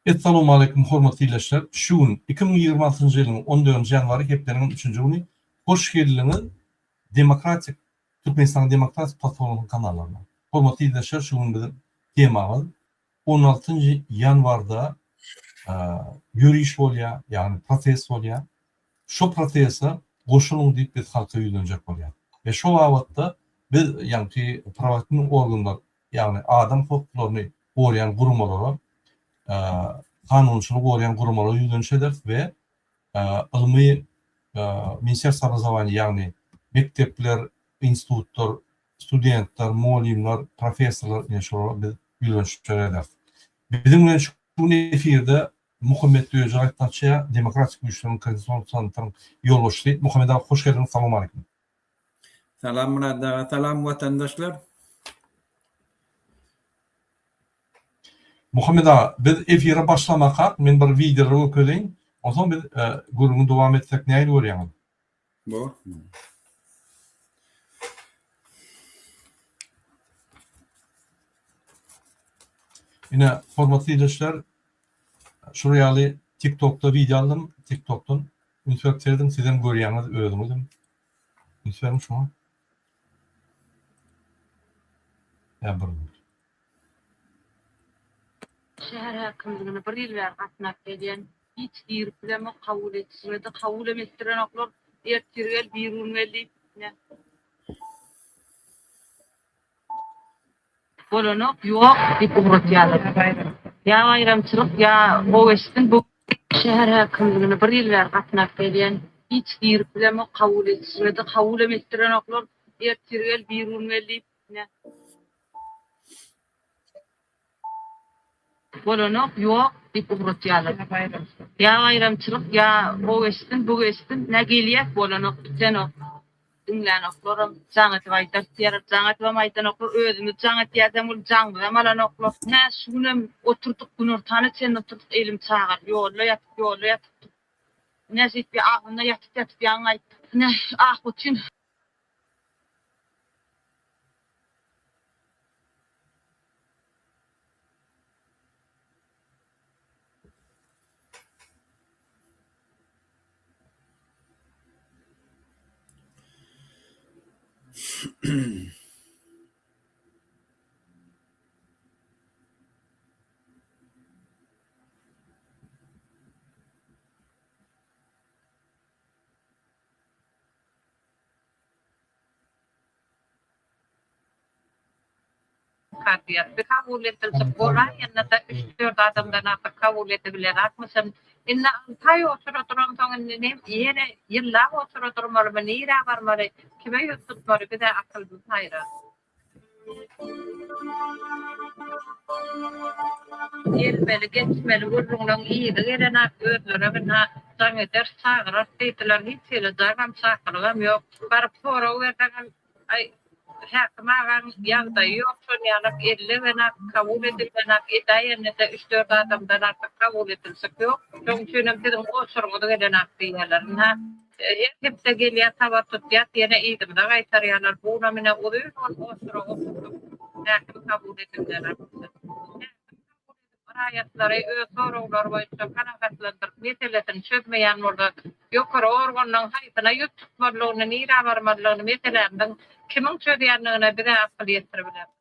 Essalawmaleýkum hormatly ildeşler! Şu gün 2026-njy ýylyň on dördünji ýanwary hepdeniň üçünji güni. Hoş geldiňiz Demokratik Türkmenistanyň Demokratik platformasynyň kanallaryna. Hormatly ildeşler şu gün biziň temamyz on altynjy ýanwarda ýöriş bolýar, ýagny protest bolýar. Şo proteste goşulyň diýip biz halka ýüzlenjek bolýarys. We şo babatda biz ýaňky prawoohranitelnyý organlar ýagny adam hukuklaryny goraýan guramalara, kanunçylygy goraýan guramalara ýüzleniş ederis we ylmy Ministerstwo obrazowaniýa, ýagny mekdepler, institutlar, studentler, mugallymlar, professorlar ine şolara biz ýüzlenişler ederis. Biziň bilen şu gün efirde Muhammet Düýeji gatnaşýar, Demokratik güýçleriň Koordinasion Sentryň ýolbaşçysy. Muhammet aga hoş geldiňiz, salowmaleýkim. Salam Myrat aga, salam watandaşlar. Muhammet aga, biz efire başlamakak men bir wideolary görkezeýin, onsoň biz gürrüňi dowam etsek nähili görýäňiz? Bor. Ine, hormatly ildeşler, şular ýaly TikTokda wideo aldym, TikTokdan üns berip serediň, sizem görýäňiz özüňizem. Üns beriň şuňa. Ýa bir minut. Şäher häkimligine bir ýyl bäri gatnap gelýän. Hiç girip bilemok, kabul etişmedi. Kabulem etdirenoklar. Ertir gel, birigün gel diýip. Ine. Bolanok, ýok diýip ugratýarlar. Ýa baýramçylyk, ýa o geçsin, bu Şäher häkimligine bir ýyl bäri gatnap gelýän. Hiç girip bilemok, kabul etişmedi. Kabulem etdirenoklar. Ertir gel, birigün gel diýip. Ine. Bolanok, ýok diýip ugratýarlar. Ýa baýramçylyk, ýa o geçsin, bu geçsin. Nä gelýäs, bolanok, bitenok. Diňlänoklaram, jaň edip aýdarys diýýärler. Jaň edibem aýdanoklar. Özümiz jaň edýäsem ol jaňymyzam alanoklar. Nä şu günem oturdyk, günortana çenli oturdyk, elim çagaly. Ýolda ýatyp, ýolda ýatyp. Nä şeýdip agzynda ýatyp-ýatyp ýaňy gaýtdyk. Nä, ah otyn. Kazyýetde kabul ediljek bolaýanda-da üç-dört adamdan artyk kabul edibilenakmyşyn. Indi alty aý otura duransoň indi nem ýene ýyllap otura durmalymy, nirä barmaly, kime ýüz tutmaly biz-ä akylymyz haýran. Gelmeli, geçmeli gürrüňleň yzy gelenak, özlerem ynha jaň ederis, çagyrarys diýdiler, hiç hili jaňam, çakylygam ýok. Baryp sorag berseňem, Aý, häkim agaň ýagdaýy ýok, şol ýalak ellebenak, kabul edilmenak, edäýende-de üç-dört adamdan artyk kabul edilşik ýok. Şoň üçinem siziň oçuryňyz gelenak diýýärler. Ynha, her hepde gelýäs, habar tutýas, ýene yzymyza gaýtarýarlar. Bu günem ine uzyn gün oçura oturdyk, häkim kabul edilmenak. Häkim kabul edip, raýatlary öz soraglary boýunça kanagatlandyryp, meselesini çözmeýän bolsa, ýokary organyň haýsyna ýüz tutmalydygyny, nirä barmalydygyny meselämiziň kimiň çözýändigine biz-ä akyl ýetiribileris.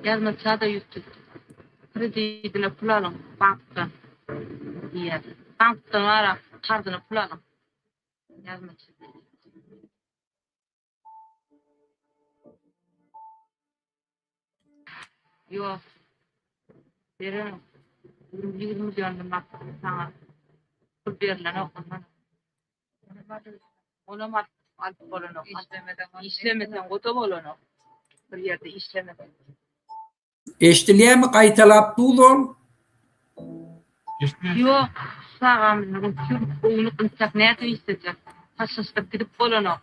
Ýazmaça-da ýüz tutdy. Kredidine pul alyň bankdan diýýär. Bankdan bara karzyna pul alyň. Ýazmaça diýýär. Ýok. Berenok. 20 milliondan artyk saňa pul berilenok ondan. Onam alyp, alyp bolanok. Işlemeseň, işlemeseň o-da bolanok. Bir ýerde işlemeseň. Eşdilýärmi gaýtalap duz ol. Ýok, çagamyzy otyr, ownuk intäk nädip işlejek? Taşlaşdyryp gidip bolanok.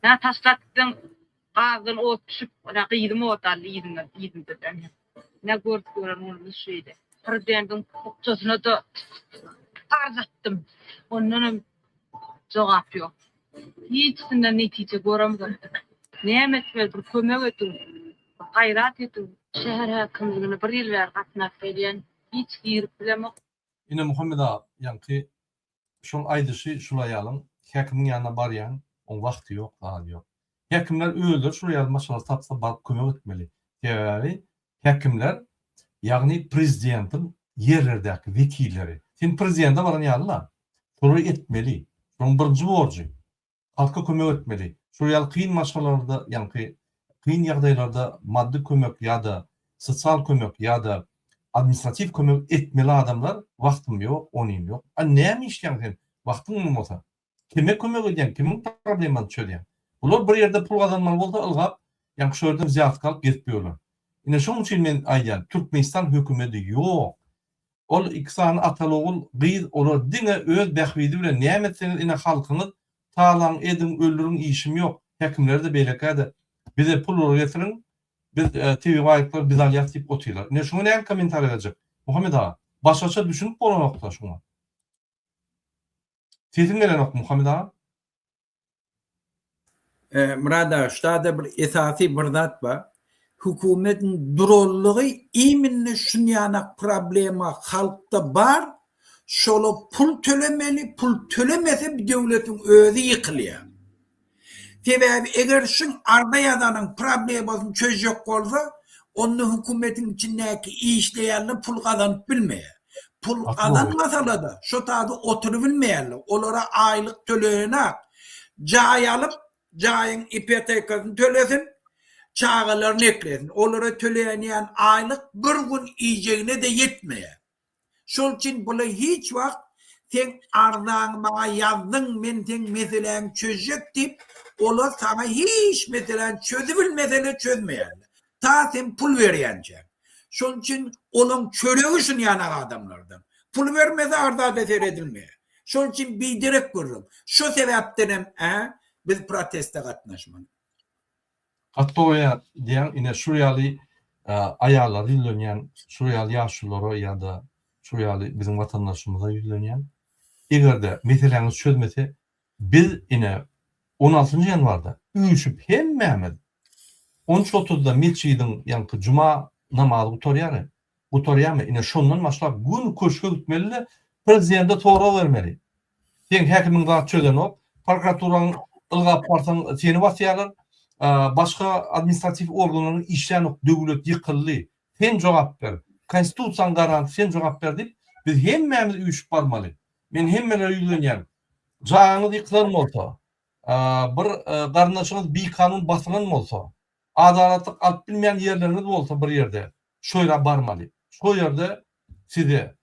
Nä taşlap gitseň gazdan ot düşüp, nä gyzym ot aldy yzyndan, yzynda. Nä görüp gören boldy şeýle. Prezidentiň bukjasyna-da arz atdym. Ondanam jogap ýok. Hiçisinden netije göremzok. Näme etmeli bir kömek ediň. Gaýrat ediň. Şäher häkimligine bir ýyl bäri gatnap gelýän. Hiç girip bilemok. Ine Muhammet aga ýaňky şol aýdyşy şul aýalyň häkimiň ýanyna barýaň oň wagty ýok zady ýok. Häkimler özleri şul ýaly maşgala tapsa baryp kömek etmeli. Sebäbi häkimler ýagny prezidentiň ýerlerdäki wekilleri. Sen prezidente baran ýaly-la. Şolary etmeli. Şolaryň birinji borjy. Halka kömek etmeli. Şol ýaly kyn maşgalalarda ýaňky kyn ýagdaýlarda maddy kömek ýa-da sosial kömek ýa-da administratiw kömek etmeli adamlar wagtym ýok, onym ýok. A näme işleýäň sen wagtyň bolmasa? Kime kömek edýäň, kimiň problemasyny çözýäň? Bular bir ýerde pul gazanmaly bolsa ylgap, ýaňky şo ýerden wzýatka alyp gezip ýörler. Ine şoň üçin men aýdýan, Türkmenistan hökümedi ýok. Ol iki sany ataly-ogul gyz olar diňe öz bähbidi bilen näme etseňiz ine halkyňyz talaň ediň öldüriň işim ýok häkimlerde beýlekäde bize pul getiriň biz tebigy baýlyklary biz alýas diýip otyrlar. Ine şuňa näme kommentariýa berjek Muhammet aga başgaça düşünip bolanokda şuňa. Sesiň gelenok Muhammet aga. Myrat aga ştada bir esasy bir zat bar. Hökümetiň durallygy iminne şunýanak problema halkda bar. Şola pul tölemeli, pul tölemese bu döwletiň özi ýykylýar. Sebäbi eger şuň arza ýazanyň problemasyny çözjek bolsa, onda hökümetiň içindäki işleýänler pul gazanyp bilmeýär. Pul gazanmasala-da şo taýda oturybilmeýärler. Olara aýlyk tölenenak. Jaý alyp, jaýyň ipotekasyny tölesin, çagalaryny eklesin. Olara tölenýän aýlyk bir gün iýjegine-de ýetmeýär. Şol üçin bula hiç wagt seň arzaňy maňa ýazdyň men seň meseläňi çözjek diýip olar saňa hiç meseläni çözübilmesele çözmeýärler. Ta sen pul berýänçäň. Şol üçin olaň çöregi şunýanak adamlardan. Pul bermese arzada seredilmeýär. Şol üçin biderek gürrüň. Şo sebäpdenem ä biz proteste gatnaşmaly. Gaty dogry diýýäň ine şul ýaly aýallara ýüzlenýän şul ýaly ýaşulylara ýa-da şul ýaly biziň watandaşymyza ýüzlenýän egerde meseläňizi çözmese biz ine on altynjy ýanwarda üýşüp hemmämiz on üç otuzda metjidiň ýaňky juma namazy gutarýar gutarýarmy ine şondan başlap göni köşge gitmelide prezidente sorag bermeli Seň häkimiň zat çözenok, prokuraturaň ylgap barsaň seni basýarlar, başga administratiw organlaryň işlänok, döwlet ýykyldy, sen jogap ber, konstitusiýaň garanty sen jogap ber diýip, biz hemmämiz üýşüp barmaly. Men hemmelere ýüzlenýän, jaýyňyz ýykylan bolsa, bir garyndaşyňyz bikanun basylan bolsa, adalatlyk alyp bilmeýän ýerleriňiz bolsa bir ýerde, şo ýere barmaly. Şo ýerde size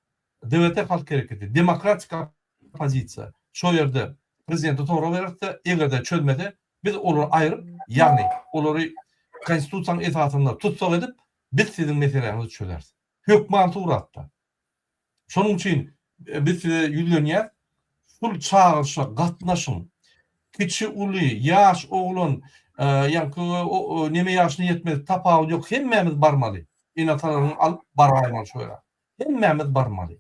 DWT Halk Hereketi, demokratik oppozisiýa şo ýerde prezidente sorag bererse, eger-de çözmese, biz olary aýryp, ýagny olary konstitusiýanyň esasynda tussag edip, biz siziň meseläňizi çözeris. Hökman suratda. Şonuň üçin biz size ýüzlenýäs, şul çagyryşa gatnaşyň. Kiçi, uly, ýaş, oglan, ýaňky neme ýaşyna ýetmedik tapawudy ýok, hemmämiz barmaly. Ene-atalaryňy alyp baraýmaly şo ýere. Hemmämiz barmaly.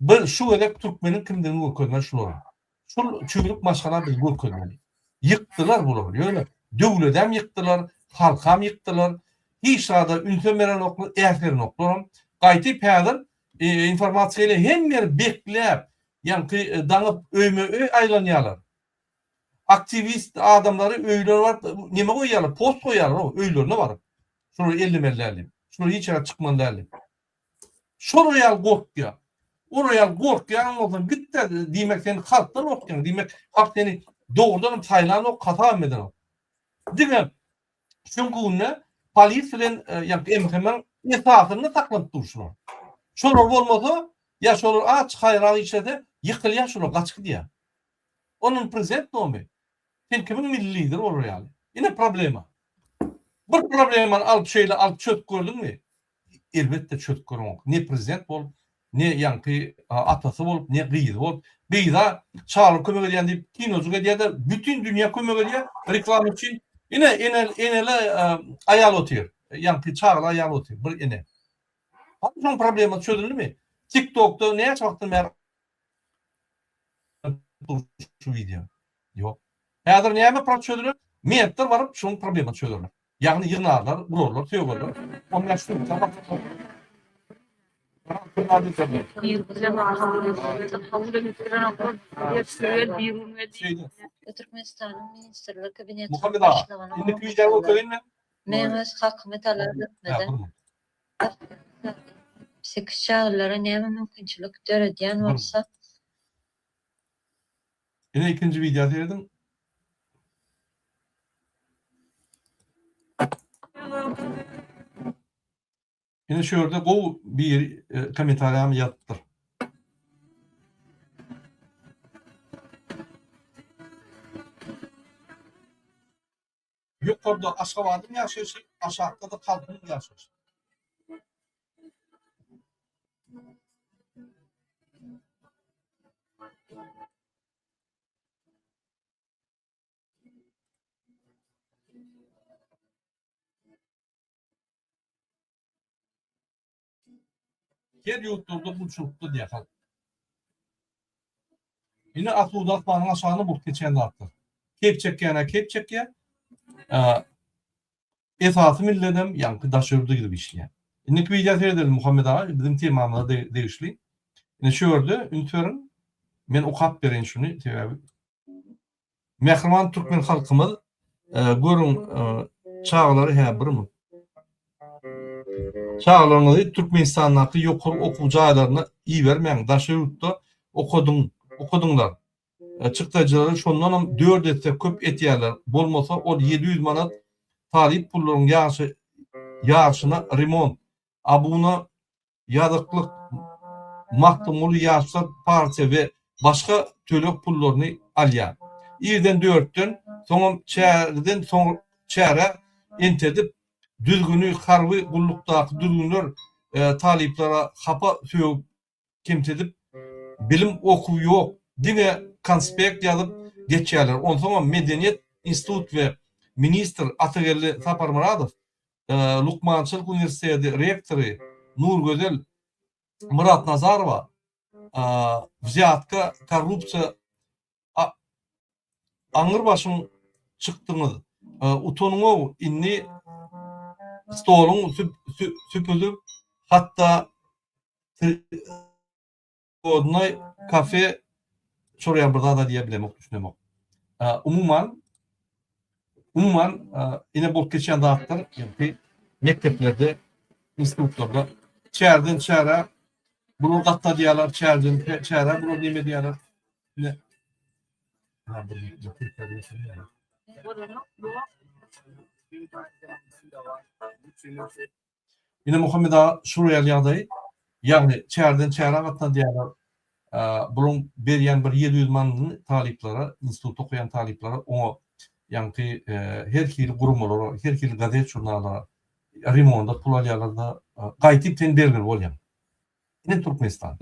Biz şu gezek türkmeniň kimdigini görkezmeli şulara. Şul çüwrük maşgala biz görkezmeli. Ýykdylar bular. Ýöne döwledem ýykdylar, halkam ýykdylar. Hiç zada ünsem berenoklar, äsgerenoklaram. Gaýtyp häzir informasiýa ile hemme ýeri bekläp, ýaňky daňyp öýme-öý aýlanýarlar. Aktiwist adamlary öýlerine baryp neme goýýarlar, post goýýarlar öýlerine baryp. Şulary ellemeli däl diýip. Şular hiç ýere çykmaly däl diýip. Şolar ýaly gorkýar. Olar ýaly gorkýan bolsaň git-de, diýmek sen halkdan gorkýaň, diýmek halk seni dogrudan hem saýlanok, hasap hem edenok. Diňe şuňky günde polis bilen ýa MHM-iň esasynda saklanyp dur şular. Şolar bolmasa, ýa şolar azajyk haýrak işlese, ýykylýar şular, gaçyp gidýär. Onuň prezident domy? Sen kimiň milli lideri bolar ýaly? Ine problema. Bir problemany alyp şeýle alyp çözüp gördüňmi? Elbetde çözüp göreňok. Ne prezident bolup, ne ýaňky atasy bolup, ne gyzy bolup. Gyza çagalar kömek edýän diýip kinojyk edýär-de, bütin dünýä kömek edýär reklama üçin. Ine ene eneli aýal otyr. Ýaňky çagaly aýal otyr, bir ene. Hany şoň problemasy çözüldimi? TikTokda näçe wagtdan bäri şu wideo. Ýok. Häzir näme çözüler? Mentler baryp şoň problemasyny çözerler. Ýagny ýygnarlar, urarlar, sögerler. 15 sutka wagt Türkmenistanyň Ministrler Kabinetiniň Muhammet aga, Başlygynyň indiki wideony orunbasary görkezeyinmi? Men öz hakymy talap Hä, etmeden bir minut. psihiki çagalara näme mümkinçilik döredýän Bir minut. bolsa, Ine ikinji wideo serediň. Ine şu ýerde gowy bir kommentariýamy ýazypdyr. Ýokarda Aşgabadyň ýaşaýşy, aşakda-da halkyň ýaşaýşy. Her ýurtlarda gulçulykda diýýär halk. Ine asuda asmanyň aşagynda bolup geçýän zatlar. Keýp çekýän-ä keýp çekýär. Esasy milledem ýaňky daşary ýurda gidip işleýär. Indiki wideo seredeli Muhammet aga biziň temamyza degişli. Ine şu ýerde üns beriň. Men okap bereýin şuny sebäbi Mähriban türkmen halkymyz görüň çagalary hä bir mut. Çagalaryňyzy Türkmenistandaky ýokary okuw jaýlaryna ibermäň daşary ýurtda okadyň okadyňlar. Çykdajylary şondanam dört esse köp etýärler bolmasa ol 700 manat talyp pullaryň ýarşy ýarşyna remont abuna ýazyklyk, Magtymguly Ýaşlar partiýa we başga töleg pullaryny alýar. Irden dörtden, soňam çäreden soň çärä entedip, düzgüni harby gullukdaky düzgünler talyplara hapa sögüp kemsidip, bilim okuw ýok, diňe konspekt ýazyp geçýärler. Onsoňam medeniýet institut we ministr Atageldi Saparmyradow Lukmançylyk uniwersiteti rektory Nurgözel Myratnazarowa wzýatka, korrupsiýa aňyr başyň çykdyňyz. Utanyňow indi stoluň süpüdip hatda Odnoý kafe şol bir zat diýe bilemok, düşünemok. Umuman umuman ine bolup geçýän zatlar ýagny mekdeplerde, institutlarda çärden çärä bular gatnadýarlar, çärden çärä bular neme edýärler. Ine Ine Muhammet aga şular ýaly ýagdaýy, ýagny çärden çärä gatnadýarlar. Bularyň berýän bir 700 manadyny talyplara, institutda okaýan talyplara oňa ýaňky her hili guramalara, her hili gazet žurnallara remonda pul alýarlar-da, gaýtyp sen bergili bolýaň. Ine Türkmenistan.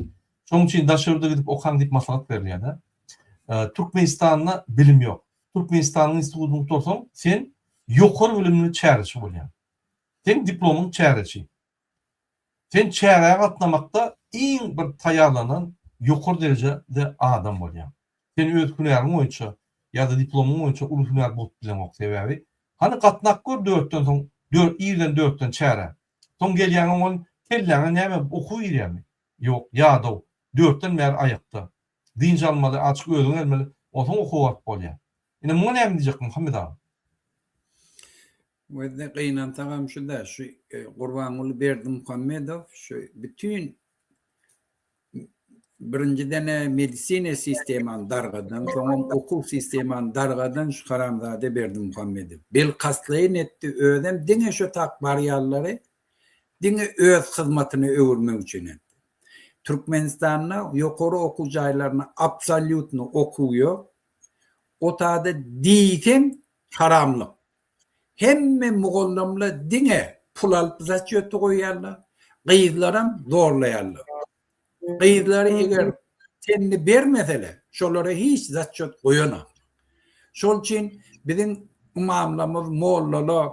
Şonuň üçin daşary ýurda gidip okaň diýip maslahat berilýär-de. Türkmenistanda bilim ýok. Türkmenistanyň institutyny gutarsaň, sen ýokary bilimli çäreçi bolýaň. Seň diplomyň çäreçi. Sen çärä gatnamakda iň bir taýýarlanan ýokary derejede adam bolýaň. Sen öz hünäriň boýunça ýa-da diplomyň boýunça uly hünär bolup bileňok sebäbi hany gatnap gör dörtden soň dört irden dörtden çärä. Soň gelýäňem ol kelläňe näme okuw girýärmi? Ýok, ýadaw. Dörtden bäri aýakda. Dynç almaly, azjyk özüňe gelmeli, onsoň okuwa baryp bolýar. Ine muňa näme diýjek Muhammet aga? Wezde gynansagam şu-da, şu Gurbanguly Berdimuhamedow şu bütin birinjiden-ä medisina sistemany dargadan, soňam okuw sistemany dargadan şu haramzada Berdimuhamedow. Bilkastlaýyn etdi, özem diňe şu tak barýanlary diňe öz hyzmatyna öwürmek üçin etdi. Türkmenistanda ýokary okuw jaýlarynda absolýutno okuw ýok. O tada diýseň haramlyk. Hemme mugallymlar diňe pul alyp zaçýotda goýýarlar, gyzlaram zorlaýarlar. Gyzlary eger tenini bermeseler, şolara hiç zaçýot goýanok. Şol üçin biziň ymamlarymyz, mollalar,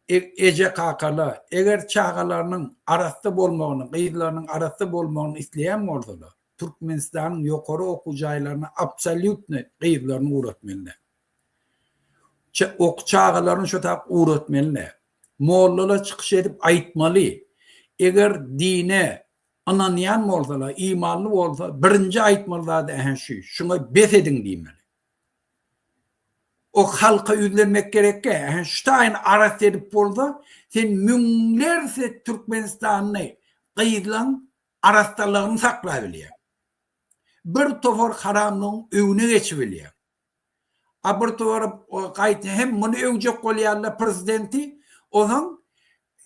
eje-kakalar eger çagalarynyň arassa bolmagyny, gyzlarynyň arassa bolmagyny isleýän bolsalar, Türkmenistanyň ýokary okuw jaýlaryna absolýutny gyzlaryny ugratmalylar. Ok çagalaryny şo tap ugratmaly däl. Mollalar çykyş edip aýtmaly. Eger dine ynanýan bolsalar, imanly bolsa, birinji aýtmaly zady ähä şu. Şuňa bes ediň diýmeli. O halka ýüzlenmek gerekkä, ähä şu taýyny arassa edip bolsa, sen müňlerse türkmenistanly gyzlaň arassalygyny saklabilýäň. Bir topar haramlygyň öňüne geçibilýäň. A bir topar gaýta hem muny öwjek bolýarlar prezidenti, ozaň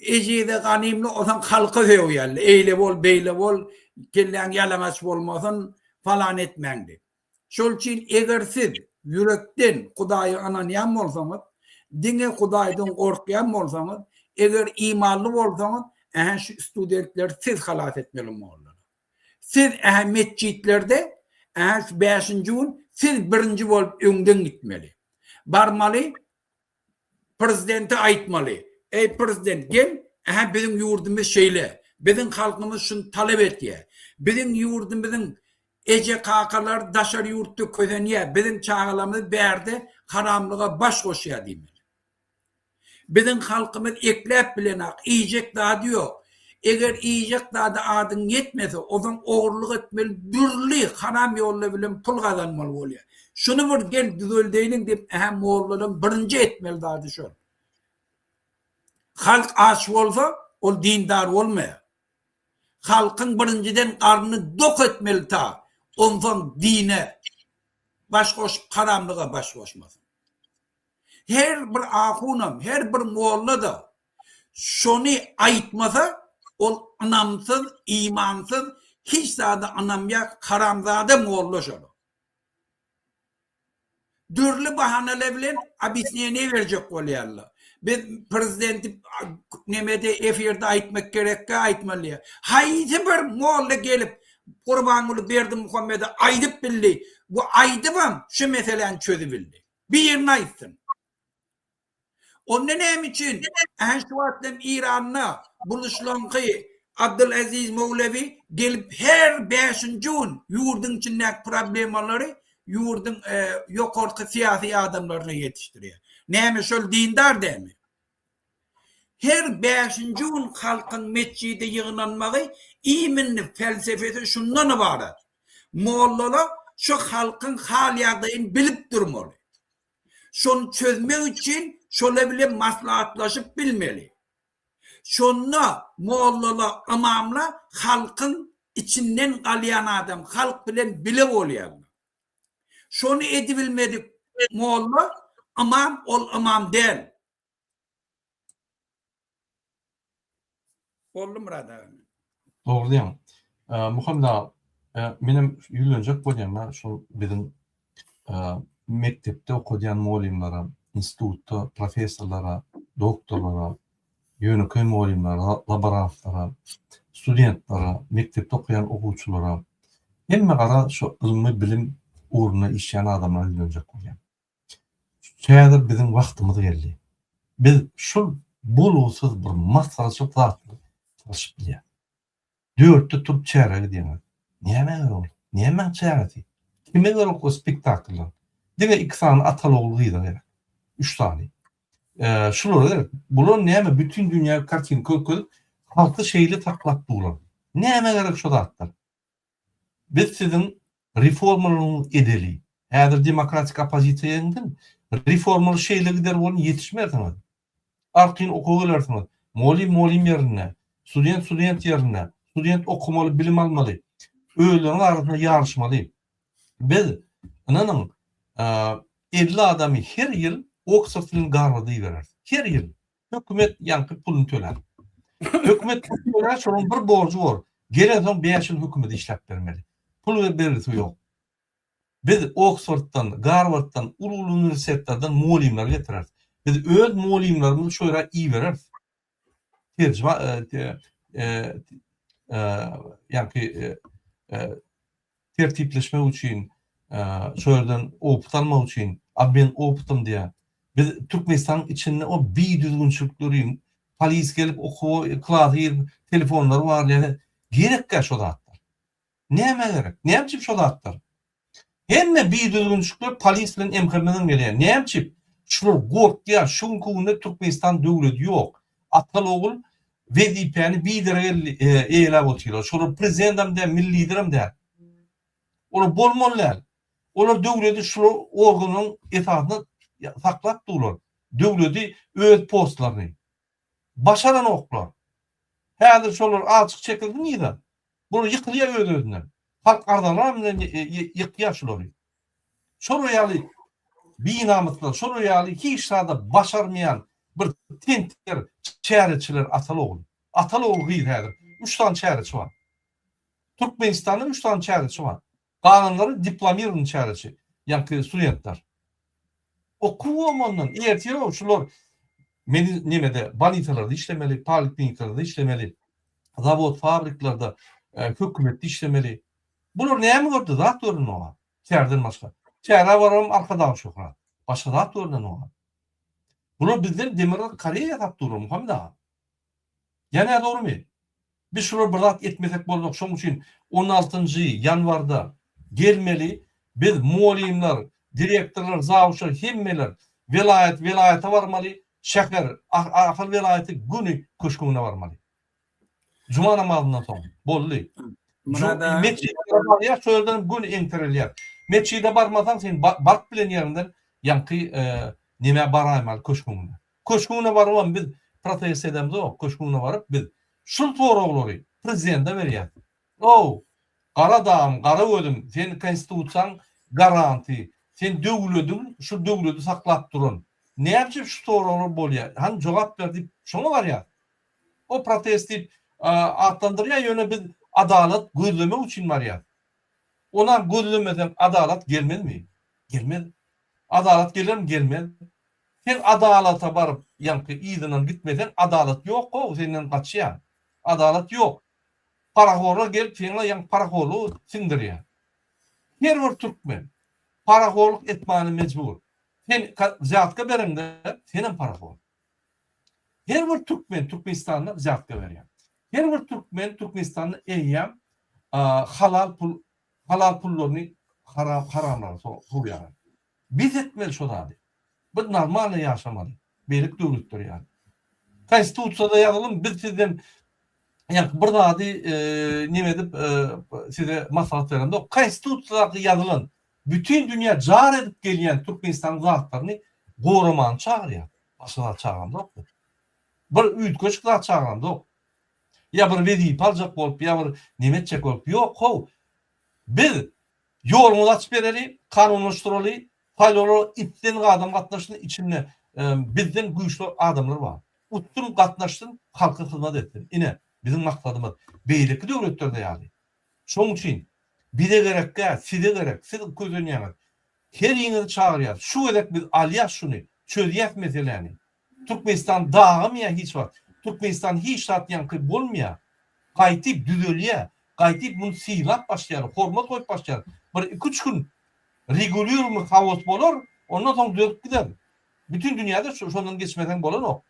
ejize ganymly ozaň halka sögýärler. Eýle bol, beýle bol, kelläň ýalaňaç bolmasyn, falan etmäň diýip. Şol üçin eger siz ýürekden Hudaýa ynanýan bolsaňyz, diňe Hudaýdan gorkýan bolsaňyz, eger imanly bolsaňyz, ähä şu studentleri siz halas etmeli mollalar. Siz ähä metjitlerde ähä şu bäşinji gün siz birinji bolup öňden gitmeli. Barmaly prezidente aýtmaly. Eý prezident gel ähä biziň ýurdumyz şeýle. Biziň halkymyz şuny talap etýär. Biziň ýurdumyzyň eje kakalary daşary ýurtda kösenýär. Biziň çagalarymyz bärde haramlyga baş goşýar diýmeli. Biziň halkymyz ekläp bilenak, iýjek zady ýok. Eger iýjek zada adyň ýetmese, ozan ogurlyk etmeli, dürli haram ýollar bilen pul gazanmaly bolýar. Şuny bir gel düzeldeýliň diýip, ähä mollalaryň birinji etmeli zady şol. Halk aç bolsa, ol dindar bolmaýar. Halkyň birinjiden garnyny dok etmeli ta, onsoň dine baş goşup haramlyga baş goşmasyn. Her bir ahunam, her bir molla-da şony aýtmasa, ol ynamsyz, imansyz, hiç zada ynamýak haramzada molla şol. Dürli bahanalar bilen obýasneniýe berjek bolýarlar. Biz prezidenti nemede efirde aýtmak gerekkä aýtmaly diýýär. Haýsy bir molla gelip Gurbanguly Berdimuhamede aýdyp bildi. Bu aýdybam şu meseläni çözübildi. Birini aýtsyn. Onda näme üçin ähä şu wagt hem Iranda buluşlanky Abdulaziz Mowlewi gelip her bäşinji gün ýurduň içindäki problemalary ýurduň ýokarky syýasy adamlaryna ýetişdirýär. Näme şol dindar dämi? Her bäşinji gün halkyň metjide ýygnanmagy iminli felsefesi şundan ybarat. Mollalar şu halkyň hal-ýagdaýyny bilip durmaly. Şony çözmek üçin şolar bilen maslahatlaşyp bilmeli. Şonda mollalar, ymamlar halkyň içinden galýan adam, halk bilen bile bolýarlar. Şony edibilmedik molla, ymam ol ymam däl. Boldy Myrat aga. Dogry diýýäň. Muhammet aga, menem ýüzlenjek bolýan-da şol biziň mekdepde okadýan mugallymlara, institutda professorlara, doktorlara, ýönekeý mugallymlara, laborantlara, studentlere, mekdepde okaýan okuwçylara, hemme gara şu ylmy bilim ugrunda işleýän adamlara ýüzlenjek bolýan. Häzir biziň wagtymyz geldi. Biz şul bolgusyz bir masgaraçylyk zatlar çalşyp bilýäris. Dörtde turup çärä gidýäňiz. Nämä gerek ol? Nämäň çäresi? Kime gerek o spektakllar? Diňe iki sany ataly-ogul gyza gerek. Üç sany. Şulara gerek. Bular näme bütin dünýä kartina görkezip halky şeýle saklap durlar. Nämä gerek şo zatlar? Biz siziň reformalaryňyzy edeli. Häzir demokratik oppozisiýa ýeňdimi? Reformalar şeýle gider bolun ýetişmersiňiz. Arkaýyn okuwa gelersiňiz. Mugallym mugallym ýerinde, student student ýerinde. Student okamaly, bilim almaly. Özleriniň arasynda ýaryşmaly. Biz, ynanyň, 50 adamy her ýyl Oksford bilen Garwarda ibereris. Her ýyl. Hökümet ýaňky puluny tölär. Hökümet puluny tölär, şonuň bir borjy bor. Gelensoň 5 ýyl hökümete işläp bermeli. Pul bergisi ýok. Biz Oksforddan, Garwarddan, uly-uly uniwersitetlerden mugallymlar getireris. Biz öz mugallymlarymyzy şo ýere ibereris. Terjime ýaňky tertipleşmek üçin, şo ýerden opyt almak üçin, obmen opytym diýýär. Biz Türkmenistanyň içinde o bidüzgünçilikleri, polis gelip okuwa, klasa girip telefonlary barlaýar. Gerekkä şo zatlar? Nämä gerek? Näme üçin şo zatlar? Hemme bidüzgünçilikler polis bilen MHM-den gelýär. Näme üçin? Şular gorkýar. Şu günki günde Türkmenistan döwleti ýok. Ataly-ogul wezipäni biderek eýeläp otyrlar. Şolar prezidendem däl, milli liderem däl. Olar bolmaly däl. Olar döwleti şular organyň esasynda saklap durlar. Döwleti öz postlaryny. Başaranoklar. Häzir şolar azjyk çekilsin yza. Bular ýykylýar öz-özünden. Halk arzalar bilen ýykýar şulary. Şolar ýaly binamyslar, şolar ýaly hiç zada başarmaýan bir tentekler, çäreçiler ataly ogul. Ataly ogul gyz häzir. Üç sany çäreçi bar. Türkmenistanda üç sany çäreçi bar. Galanlary diplomirowny çäreçi, ýaňky studentler. Okuwam ondan, ertir şular meni nemede bolnisalarda işlemeli, poliklinikalarda işlemeli, zawod fabriklerde, hökümetde işlemeli. Bular näme gördi, zat görünok. Çärden başga. Çärä baram Arkadag şöhrat. Başga zat görünenok. Bular bizden Demirgazyk Koreýa ýasap durlar Muhammet aga. Ýa nädogrymy? Biz şular bir zat etmesek boljak şoň üçin on altynjy ýanwarda gelmeli biz mugallymlar direktorlar zawuçlar hemmeler welaýat welaýata barmaly şäher Ahal welaýaty göni köşgüne barmaly. Juma namazyndan soň boldy. Metjide barýar şo ýerden göni eňterilýär. Metjide barmasaň sen baryp bilen ýeriňden ýaňky nemä baraýmaly köşgüňe. Köşgüne barybam biz protest edemzok, köşgüne baryp biz şul soraglary prezidente berýäs. Ow, gara dagym, gara gözüm, sen konstitusiýaň garanty, sen döwlediň, şu döwledi saklap duran. Näme üçin şu soraglar bolýar? Hany jogap ber diýip şoňa barýas. O protest diýip atlandyrýar, ýöne biz adalat gözlemek üçin barýas. Onam gözlemeseň adalat gelmezmi? Gelmez. Adalat gelermi? Gelmez. Sen adalata baryp ýaňky yzyndan gitmeseň adalat ýok how senden gaçýar. Adalat ýok. Parahorlar gelip seňe ýaňky parahorlygy siňdirýär. Her bir türkmen parahorlyk etmane mejbur. Sen wzýatka bereňde senem parahor. Her bir türkmen Türkmenistanda wzýatka berýär. Her bir türkmen Türkmenistanda eýýäm halal pul halal pullaryny haram haramlara sowýarlar. Bes etmeli şo zady. Biz normalny ýaşamaly. Beýleki döwletler ýaly. Konstitusiýada ýazylym biz sizden ýa bir zady neme edip size maslahat beremzok. Konstitusiýadaky ýazylan bütin dünýä jar edip gelýän Türkmenistanyň zatlaryny goramany çagyrýar. Başga zat çagyramzok biz. Bir üýtgeşik zat çagyramzok. Ýa bir wezipe aljak bolup, ýa bir neme etjek bolup. Ýok how. Biz Ýolumyzy açyp bereli, kanunlaşdyraly, saýlawlara islendik adam gatnaşsyn, içinde bizden güýçli adamlar bar. Utsun, gatnaşsyn, halka hyzmat etsin. Ine, biziň maksadymyz. Beýleki döwletlerde ýaly. Şonuň üçin bize gerek däl, size gerek. Siz kösenýäňiz. Heriňizi çagyrýas. Şu gezek biz alýas şuny, çözýäs meseläni. Türkmenistan dagamaýar hiç wagt. Türkmenistan hiç zat ýaňky bolmaýar. Gaýtyp düzelýär. Gaýtyp muny sylap başlaýarlar, hormat goýup başlaýarlar. Bir iki-üç gün regulirumy haos bolar, ondan soň düzelip gider. Bütin dünýäde şondan geçmeseň bolanok.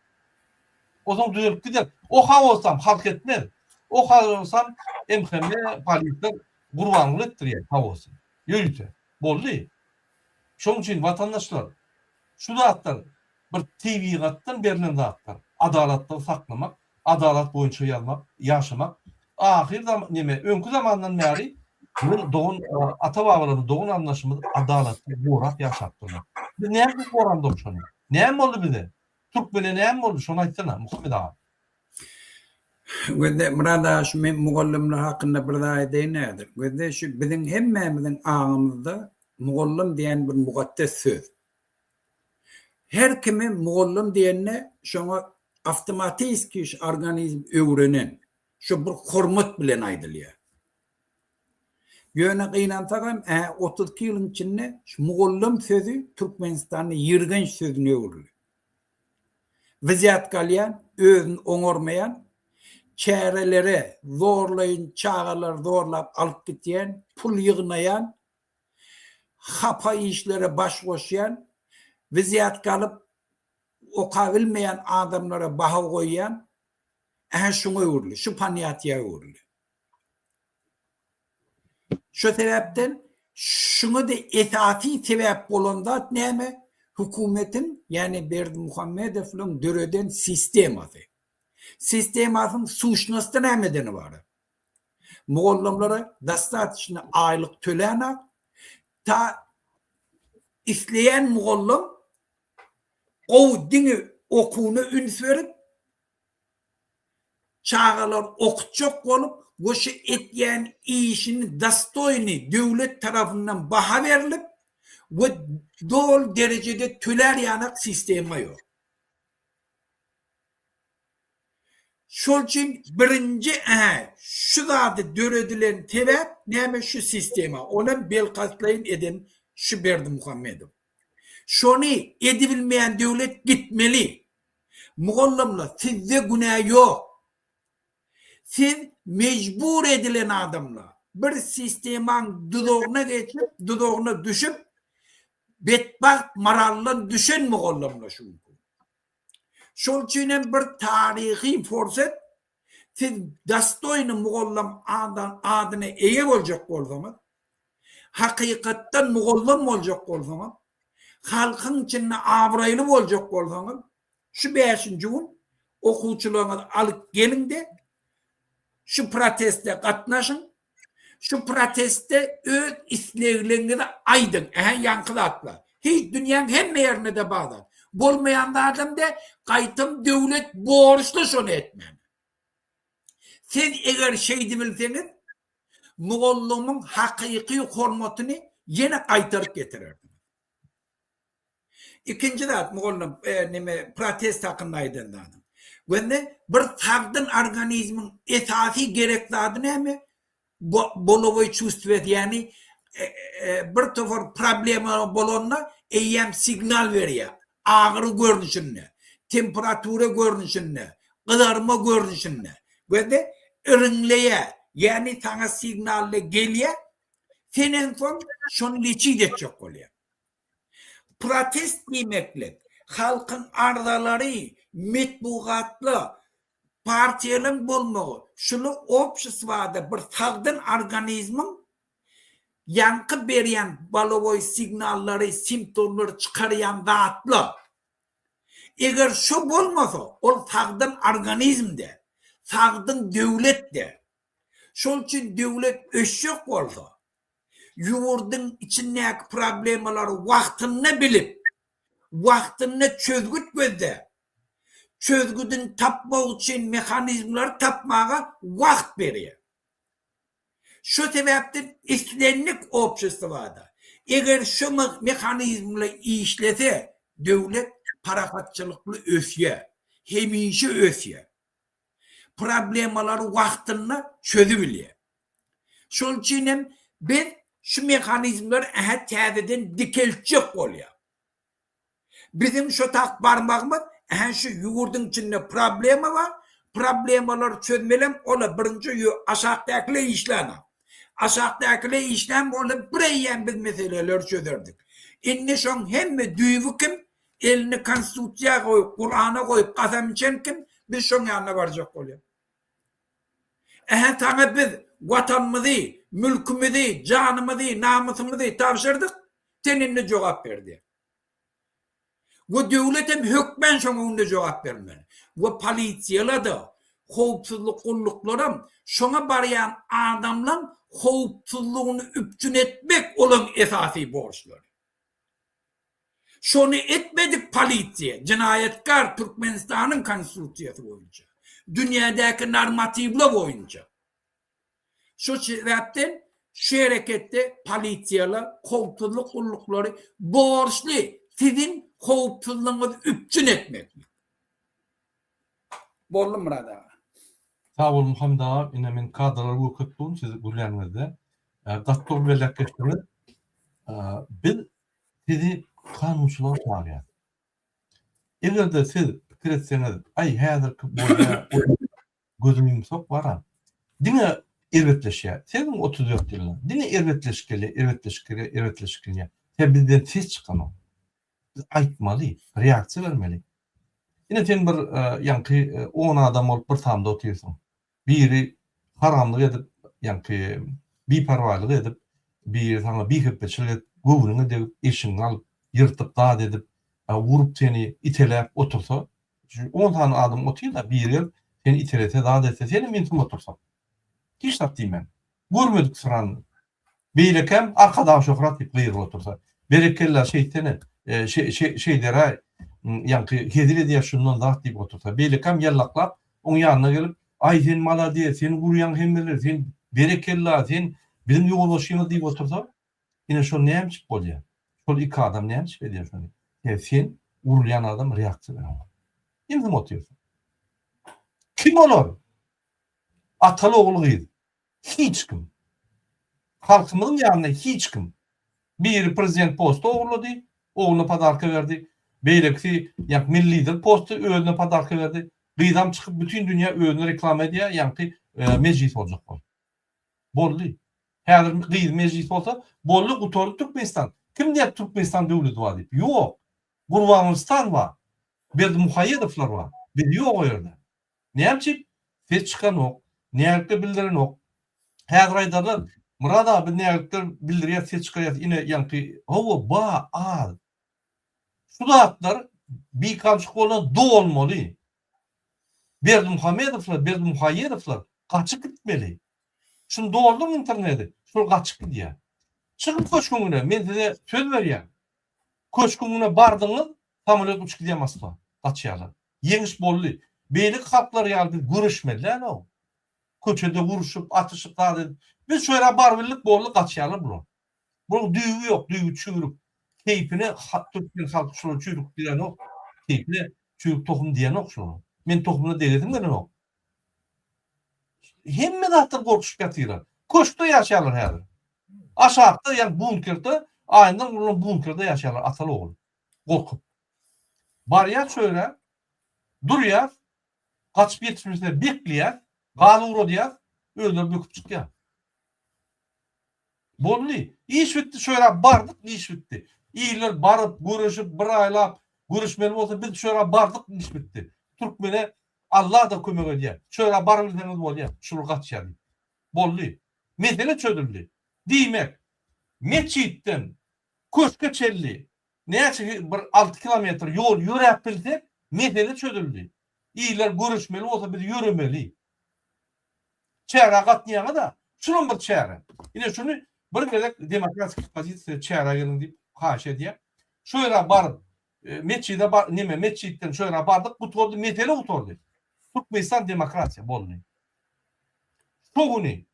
Onsoň düzelip gider. O haosam halk etmez. O haosam MHM, polisler Gurbanguly etdirýär haosy. Ýörite. Boldy. Şonuň üçin watandaşlar şu zatlar bir tebigatdan berlen zatlar. Adalatlygy saklamak, adalat boýunça ýazmak, ýaşamak. Ahyr zam neme öňki zamandan bäri biziň dogan ata-babalarymyz, dogan-garyndaşymyz adalatly gorap ýaşapdyrlar. Biz näme üçin goramzok şony? Näme boldy bize? Türkmene näme boldy? Şony aýtsana, Muhammet aga. Gözle Myrat aga şu men mugallymlar hakynda bir zat aýdaýyn häzir. Gözle şu biziň hemmämiziň aňymyzda mugallym diýen bir mukaddes söz. Her kimi mugallym diýende şoňa awtomatiski şu organizm öwrenen, şu bir hormat bilen aýdylýar. Ýöne gynansagam ä 32 ýylyň içinde şu mugallym sözi Türkmenistanda ýigrenç sözüne öwrüldi. Wzýatka alýan, özüni oňarmaýan, çärelere zorlaýyn çagalary zorlap alyp gitýän, pul ýygnaýan, hapa işlere baş goşýan, wzýatka alyp okabilmeýän adamlara baha goýýan, ähä şuňa öwrüldi, şu ponýatiýa öwrüldi. Şo sebäpden şuňa-da esasy sebäp bolan zat näme? Hökümetiň, ýagny Berdimuhamedowlaryň döreden sistemasy. Sistemasyň suşnosty nämeden ybarat? Mugallymlara dostatoçno aýlyk tölänak, ta isleýän mugallym gowy diňe okuwyna üns berip, çagalar okutjak bolup we şu etýän işini dostoýny döwlet tarapyndan baha berlip we doly derejede tölär ýanak sistema ýok. Şol üçin birinji ä şu zady döredilen sebäp näme şu sistema onam belkastlaýyn eden şu Berdimuhamedow. Şony edibilmeýän döwlet gitmeli. Mugallymlar sizde günä ýok. Siz mejbur edilen adamlar. Bir sistemaň duzagyna geçip, duzagyna düşüp, betbagt moraldan düşen mugallymlar şu günki. Şol üçin hem bir taryhy forsat siz dostoýny mugallym adyna eýe boljak bolsaňyz, hakykatdan mugallym boljak bolsaňyz, halkyň içinde abraýly boljak bolsaňyz, şu bäşinji gün okuwçylaryňyzy alyp geliň-de, şu proteste gatnaşyň, şu protestde öz islegleriňizi aýdyň, ähä ýaňky zatlar. Hiç dünýäň hemme ýerinde-de bar zat. Bolmaýan zadam däl, gaýtam döwlet borçly şony etmäne. Siz eger şeýdibilseňiz, mugallymyň hakyky hormatyny ýene gaýtaryp getirersiňiz. Ikinji zat, mugallym, neme, protest hakynda aýdan zadyň. Wende bir sagdyn organizmiň esasy gerek zady näme? Bolowoý çувstwesi, ýagny bir topar problema bolanda eýýäm signal berýär. Agyry görnüşinde, temperatura görnüşinde, gyzarma görnüşinde. Wende iriňleýär, ýagny saňa signally gelýär, sen en soň şony leçit etjek bolýar. Protest diýmeklik, halkyň arzalary metbugatda partiýalaryň bolmagy, şular obşestwada bir sagdyn organizmiň ýaňky berýän bolowoý signallary, simptomlary çykarýan zatlar. Eger şo bolmasa, ol sagdyn organizm däl, sagdyn döwlet däl. Şol üçin döwlet ösjek bolsa, ýurduň içindäki problemalary wagtynda bilip, wagtynda çözgüt gözläp, çözgüdini tapmak üçin mehanizmleri tapmaga wagt berýär. Şu sebäpden islendik obşestwada eger şu mehanizmler işlese, döwlet parahatçylykly ösýär, hemişe ösýär. Problemalary wagtynda çözübilýär. Şol üçin hem biz şu mehanizmleri ähä täzeden dikeltjek bolýar. Biziň şo tak barmagymyz ähä şu ýurduň içinde problema bar, problemalary çözmelem ola birinji ýö aşakdakylar işlänok. Aşakdakylar işlän bolsa bireýýäm biz meseleleri çözerdik. Indi şoň hemme düýbi kim? Elini konstitusiýa goýup, Kurana goýup kasam içen kim? Biz şoň ýanyna barjak bolýas. Ähä saňa biz Watanymyzy, mülkümizi, janymyzy, namysymyzy tabşyrdyk, sen indi jogap ber diýýär. We döwlet hem hökmän şoň öňünde jogap bermeli. We polisiýalar-da, howpsuzlyk gulluklaram şoňa barýan adamlaň howpsuzlygyny üpjün etmek olaň esasy borçlary. Şony etmedik polisiýa, jenaýatkar Türkmenistanyň konstitusiýasy boýunça, dünýädäki normatiwler boýunça. Şu sebäpden şu hereketde polisiýalar, howpsuzlyk gulluklary borçly siziň howpsuzlygyňyzy üpjün etmeklik. Boldy Myrat aga. Sag bol Muhammet aga, ine men kadrlary görkezip durun siz gürläniňizde. Gaty dogry belläp geçdiňiz. Biz sizi kanunçylyga çagyrýas. Eger-de siz pikir etseňiz, aý häzirki bolýa, gözüm ýumsak bara. Diňe erbetleşýär. Seniň 34 ýylda diňe erbetleşip gelýär, erbetleşip gelýär, erbetleşip gelýär. Sebäbi bizden ses çykanok. Biz aýtmaly, reaksiýa bermeli. Ine sen bir ýaňky on adam bolup bir tamda otyrsyň. Biri haramlyk edip, ýaňky biperwaýlyk edip, biri saňa bihepbeçilik edip, göwnüňe degip, eşigiňi alyp, ýyrtyp zat edip, urup seni iteläp otursa, şu on sany adam otyr-da, biri gelip seni itelese, zat etse, senem ýynsym otursaň. Hiç zat diýmän. Görmedik syran. Beýlekäm Arkadag şöhrat diýip gygyryp otursa. Berekella şeýtsene, şeýderäý, ýaňky hezil edýär şundan zat diýip otursa. Beýlekäm ýallaklap oň ýanyna gelip, Aý sen malades, sen urýaň hemmeleri, sen berekella, sen biziň ýolbaşçymyz diýip otursa, ine şol nämçik bolýar? Şol iki adam nämçik edýär şony? Sebäbi sen urulýan adam reaksiýa bereňok. Ýynsym otyrsyň. Kim olar? Ataly ogul gyz. Hiç kim. Halkymyzyň ýanynda hiç kim. Biri prezident posty ogurlady, ogluna podarka berdi. Beýlekisi ýaňky milli lider posty özüne podarka berdi. Gyzam çykyp bütin dünýä özüni reklama edýär, ýaňky mejlis boljak bolup. Boldy. Häzir gyz mejlis bolsa, boldy gutardy Türkmenistan. Kim diýýär Türkmenistan döwleti bar diýip. Ýok. Gurbangulistan bar. Berdimuhaýedowlar bar. Biz ýok o ýerde. Näme üçin ses çykanok, nägilikler bildirenok. Häzir aýdarlar, Myrat aga biz nägilikler bildirýäs, ses çykarýas, ine ýaňky, hawa ba, az. Şu zatlar bikançyk bolan dolmaly. Berdimuhamedowlar, Berdimuhaýedowlar gaçyp gitmeli. Şuny dolduryň interneti, şol gaçyp gidýär. Çykyň köşgüňine, men size söz berýän. Köşgüňine bardyňyz, samolýot uçup gidýär Moskwa. Gaçýarlar. Ýeňiş boldy. Beýleki halklar ýaly biz göreşmeli däl-ow. Köçede urşup, atyşyp zat edip. Biz şu ýere barybildik boldy gaçýarlar bular. Bularyň düýbi ýok, düýbi çüýrük. Keýpine türkmen halky şulara çüýrük diýenok. Keýpine çüýrük tohum diýenok şulara. Men tohumyna degesim gelenok. Hemme zatdan gorkuşyp ýatyrlar. Köşkde ýaşaýarlar häzir. Aşakda ýa bunkerde, aýyndan gurlan bunkerde ýaşaýarlar ataly ogul. Gorkup. Barýar çöre, durýar, gaçyp ýetişmesine bekleýär, gaz ugradýar, özleri böküp çykýar. Boldy. Iş bitdi, çöre bardyk, iş bitdi. Iller baryp, göreşip, bir aýlap göreşmeli bolsa, biz çöre bardyk, iş bitdi. Türkmene Allah-da kömek edýär. Çöre barybilseňiz bolýar, şular gaçýar diýip. Boldy. Mesele çözüldi. Diýmek, metjitden köşke çenli näçe bir alty kilometr ýol ýöräp bilsek, mesele çözüldi. Iller göreşmeli bolsa biz ýöremeli. Çärä gatnaýaňyz-a, şulam bir çäre. Ine şuny bir gezek demokratik oppozisiýa çärä geliň diýip haýyş edýän. Şu ýere baryp, metjide bar, neme metjitden şu ýere bardyk, gutardy, mesele gutardy. Türkmenistan demokratiýa boldy. Şo güni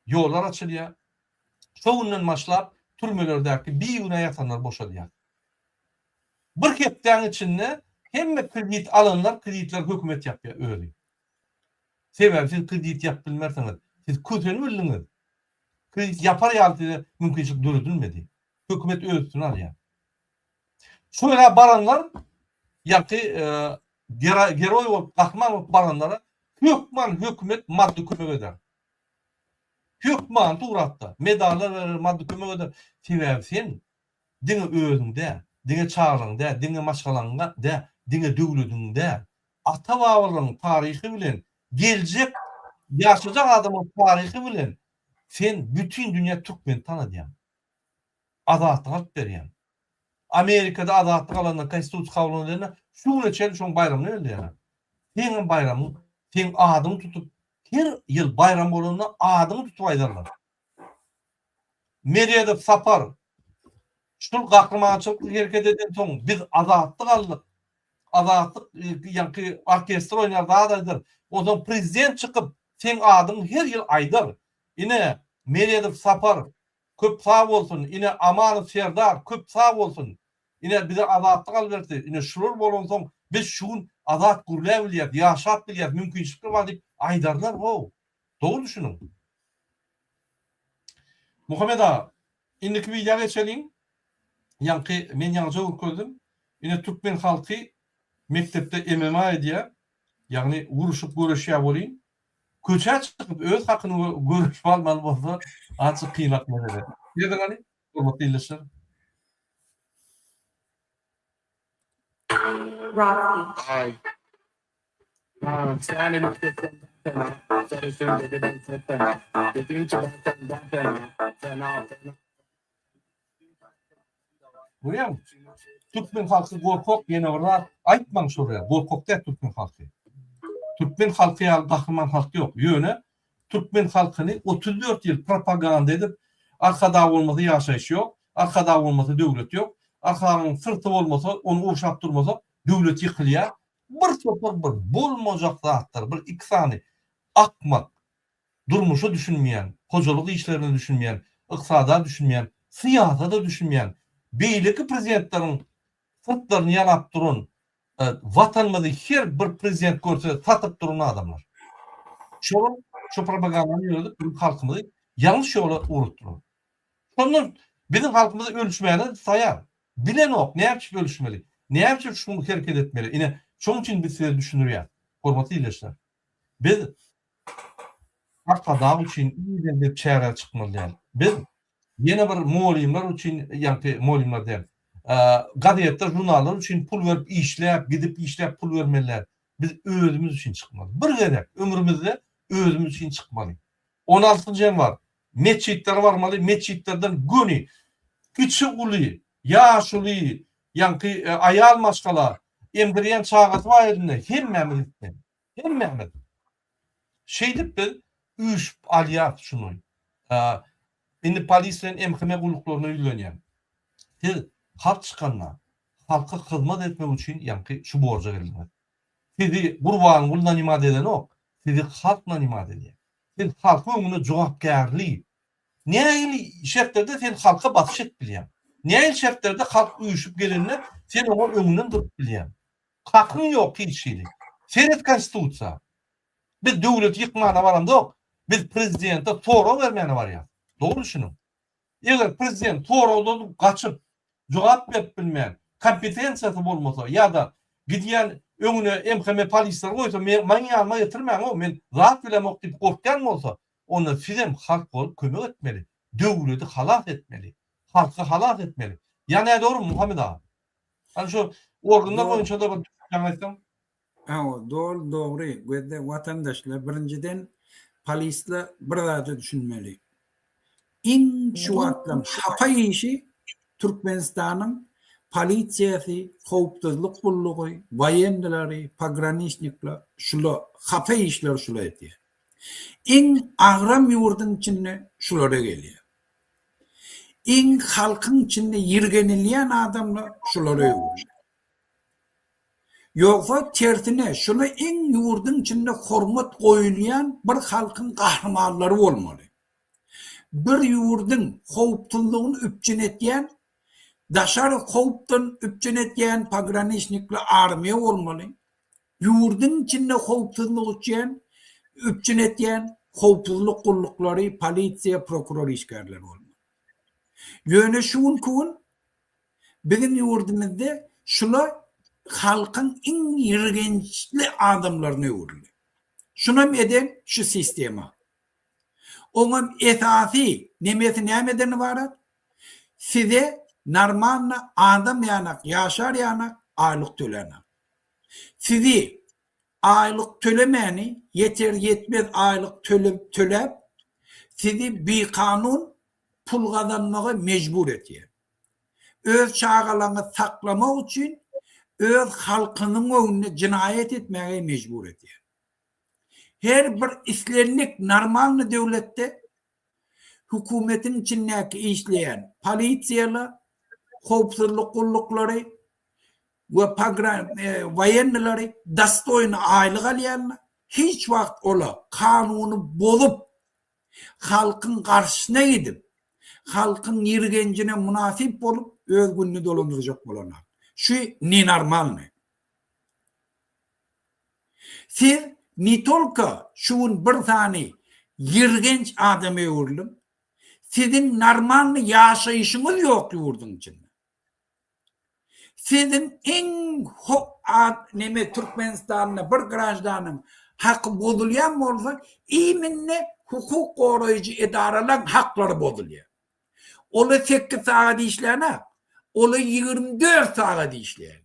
ýollar açylýar. Şo günden başlap türmelerdäki bigünä ýatanlar boşalýar. Bir hepdäň içinde hemme kredit alanlar kreditleri hökümet ýapýar özi. Sebäbi siz kredit ýapyp bilmersiňiz. Siz kösenip bildiňiz. Kredit ýapar ýaly size mümkinçilik döredilmedi. Hökümet öz üstüne alýar. Şu ýere baranlar ýaňky geroý bolup, gahryman bolup baranlara hökman hökümet maddy kömek eder. Hökman suratda medallar berer, maddy kömek eder. Sebäbi sen diňe özüň däl, diňe çagalaň däl, diňe maşgalaň däl, diňe döwlediň däl, ata-babalaryň taryhy bilen, geljek ýaşajak adamyň taryhy bilen sen bütin dünýä türkmeni tanadýaň. Azatlyk alyp berýäň. Amerikada azatlyk alanda, konstitusiýa kabul edilende şu güne çenli şoň baýramyny belleýärler. Seňem baýramyň, seň adyňy tutup her ýyl baýram bolanda adyňy tutup aýdarlar. Meredow Sapar şul gahrymançylykly hereket edensoň biz azatlyk aldyk. Azatlyk ýaňky orkestr oýnar zat aýdar. Onsoň prezident çykyp seň adyňy her ýyl aýdar. Ine Meredow Sapar köp sag bolsun, ine Amanow Serdar köp sag bolsun. Ine bize azatlyk alyp berdi. Ine şular bolansoň biz şu gün azat gürläp bilýäs, ýaşap bilýäs, mümkinçilikler bar diýip aýdarlar how. Dogry düşüniň. Muhammet aga, indiki wideo geçeliň. Ýaňky men ýaňyja görkezdim. Ine türkmen halky mekdepde MMA edýär. Ýagny uruşyp göreşýär welin, köçä çykyp öz hakyny göreşip almaly bolsa, azjyk kynrak mesele. Berdiň hany, hormatly ildeşler. Aý. Görýäňmi? Türkmen halky gorkak ýene bir zat aýtmaň şol ýaly. Gorkak däl türkmen halky. Türkmen halky ýaly gahryman halk ýok. Ýöne türkmen halkyny 34 ýyl propaganda edip, Arkadag bolmasa ýaşaýyş ýok, Arkadag bolmasa döwlet ýok, Arkadagyň syrty bolmasa, ony ogşap durmasa döwlet ýykylýar. Bir topar bir bolmajak zatlar, bir iki sany akmak, durmuşa düşünmeýän, hojalyk işlerine düşünmeýän, ykdysada düşünmeýän, syýasata düşünmeýän, beýleki prezidentleriň syrtlaryny ýalap duran, watanymyzy her bir prezident görse satyp duran adamlar. Şolar şu propagandany ýöredip biziň halkymyzy ýalňyş ýola ugrukdylar. Şondan biziň halkymyzy ölçmäne taýar. Bilenok näme üçin ölçmeli, näme üçin şuny hereket etmeli. Ine şonuň üçin biz size düşündirýäs. Hormatly ildeşler. Biz Arkadag üçin irden bir çärä çykmaly däl. Biz ýene bir mugallymlar üçin, ýaňky mugallymlar däl, gazetler, žurnallar üçin pul berip işläp, gidip işläp pul bermeli däl. Biz özümiz üçin çykmaly. Bir gezek ömrümizde özümiz üçin çykmaly. On altynjy ýanwar metjitlere barmaly, metjitlerden göni kiçi-uly, ýaşuly, ýaňky aýal maşgala, emdirýän çagasy bar elinde hemmämiz gitmeli. Hemmämiz. Şeýdip biz üýşüp alýarys şuny. Indi polisiýa bilen MHM gulluklaryna ýüzlenýän. Siz halk çykanda halka hyzmat etmek üçin ýaňky şu borja geldiňiz. Sizi Gurbanguly nanimat edenok, sizi halk nanimat edýär. Siz halkyň öňünde jogapkärli. Nähili şertlerde sen halka basyş edip bilýäň? Nähili şertlerde halk üýşüp gelende sen oňa öňünden durup bilýäň? Hakyň ýok hiç hili. Seret konstitusiýa. Biz döwleti ýykmana baramzok. Biz prezidente sorag bermäne barýas. Dogry düşüniň. Eger prezident soragdan gaçyp, jogap berip bilmän, kompetensiýasy bolmasa ýa-da gidýän öňüne MHM polisleri goýsa, men maň ýanyma getirmäň-ow, men zat bilemok diýip gorkýan bolsa, onda sizem halk bolup kömek etmeli. Döwleti halas etmeli. Halky halas etmeli. Ýa nädogrymy Muhammet aga? Hany şu organlar boýunça-da bir düşünjäňi aýtsaň. Hawa, doly dogry. Gözde watandaşlar, birinjiden polisler bir zada düşünmeli. Iň şu wagtlaryň hapa işi Türkmenistanyň polisiýasy, howpsuzlyk gullugy, woýennilary, pograniçnikler şula hapa işleri şula edýär. Iň agram ýurduň içinde şulara gelýär. Iň halkyň içinde ýirgenilýän adamlar şulara öwrülýär. Ýogsa tersine şula iň ýurduň içinde hormat goýulýan bir halkyň gahrymanlary bolmaly. Bir ýurduň howpsuzlygyny üpjün etýän, daşary howpdan üpjün etýän pograniçnikli armiýa bolmaly. Ýurduň içinde howpsuzlyk üçin üpjün etýän howpsuzlyk gulluklary, polisiýa, prokuror işgärleri bolmaly. Ýöne şu günki gün biziň ýurdumyzda şular halkyň iň ýigrençli adamlaryna öwrüldi. Şunam eden şu sistema. Oňam esasy nemesi nämeden ybarat? Size normalno adam ýanak, ýaşar ýanak aýlyk tölänak. Sizi aýlyk tölemäni ýeter-ýetmez aýlyk töläp, sizi bikanun pul gazanmaga mejbur etýär. Öz çagalaryňyzy saklamak üçin öz halkynyň öňünde jenaýat etmäge mejbur etýär. Her bir islendik normalny döwletde hökümetiň içindäki işleýän polisiýalar, howpsuzlyk gulluklary we pogran woýennilary dostoýny aýlyk alýarlar. Hiç wagt olar kanuny bozup, halkyň garşysyna gidip, halkyň ýirgenjine mynasyp bolup öz gününi dolandyrjak bolanok. Şu nenormalnyý. Siz ne tolko şu gün bir sany ýirgenç adama öwrüldiň, siziň normalny ýaşaýşyňyz ýok ýurduň içinde. Siziň iň neme Türkmenistanda bir graždanyň haky bozulýan bolsa, iminne hukuk goraýjy edaralaň haklary bozulýar. Ola sekiz sagat işlänok, ola 24 sagat işleýär.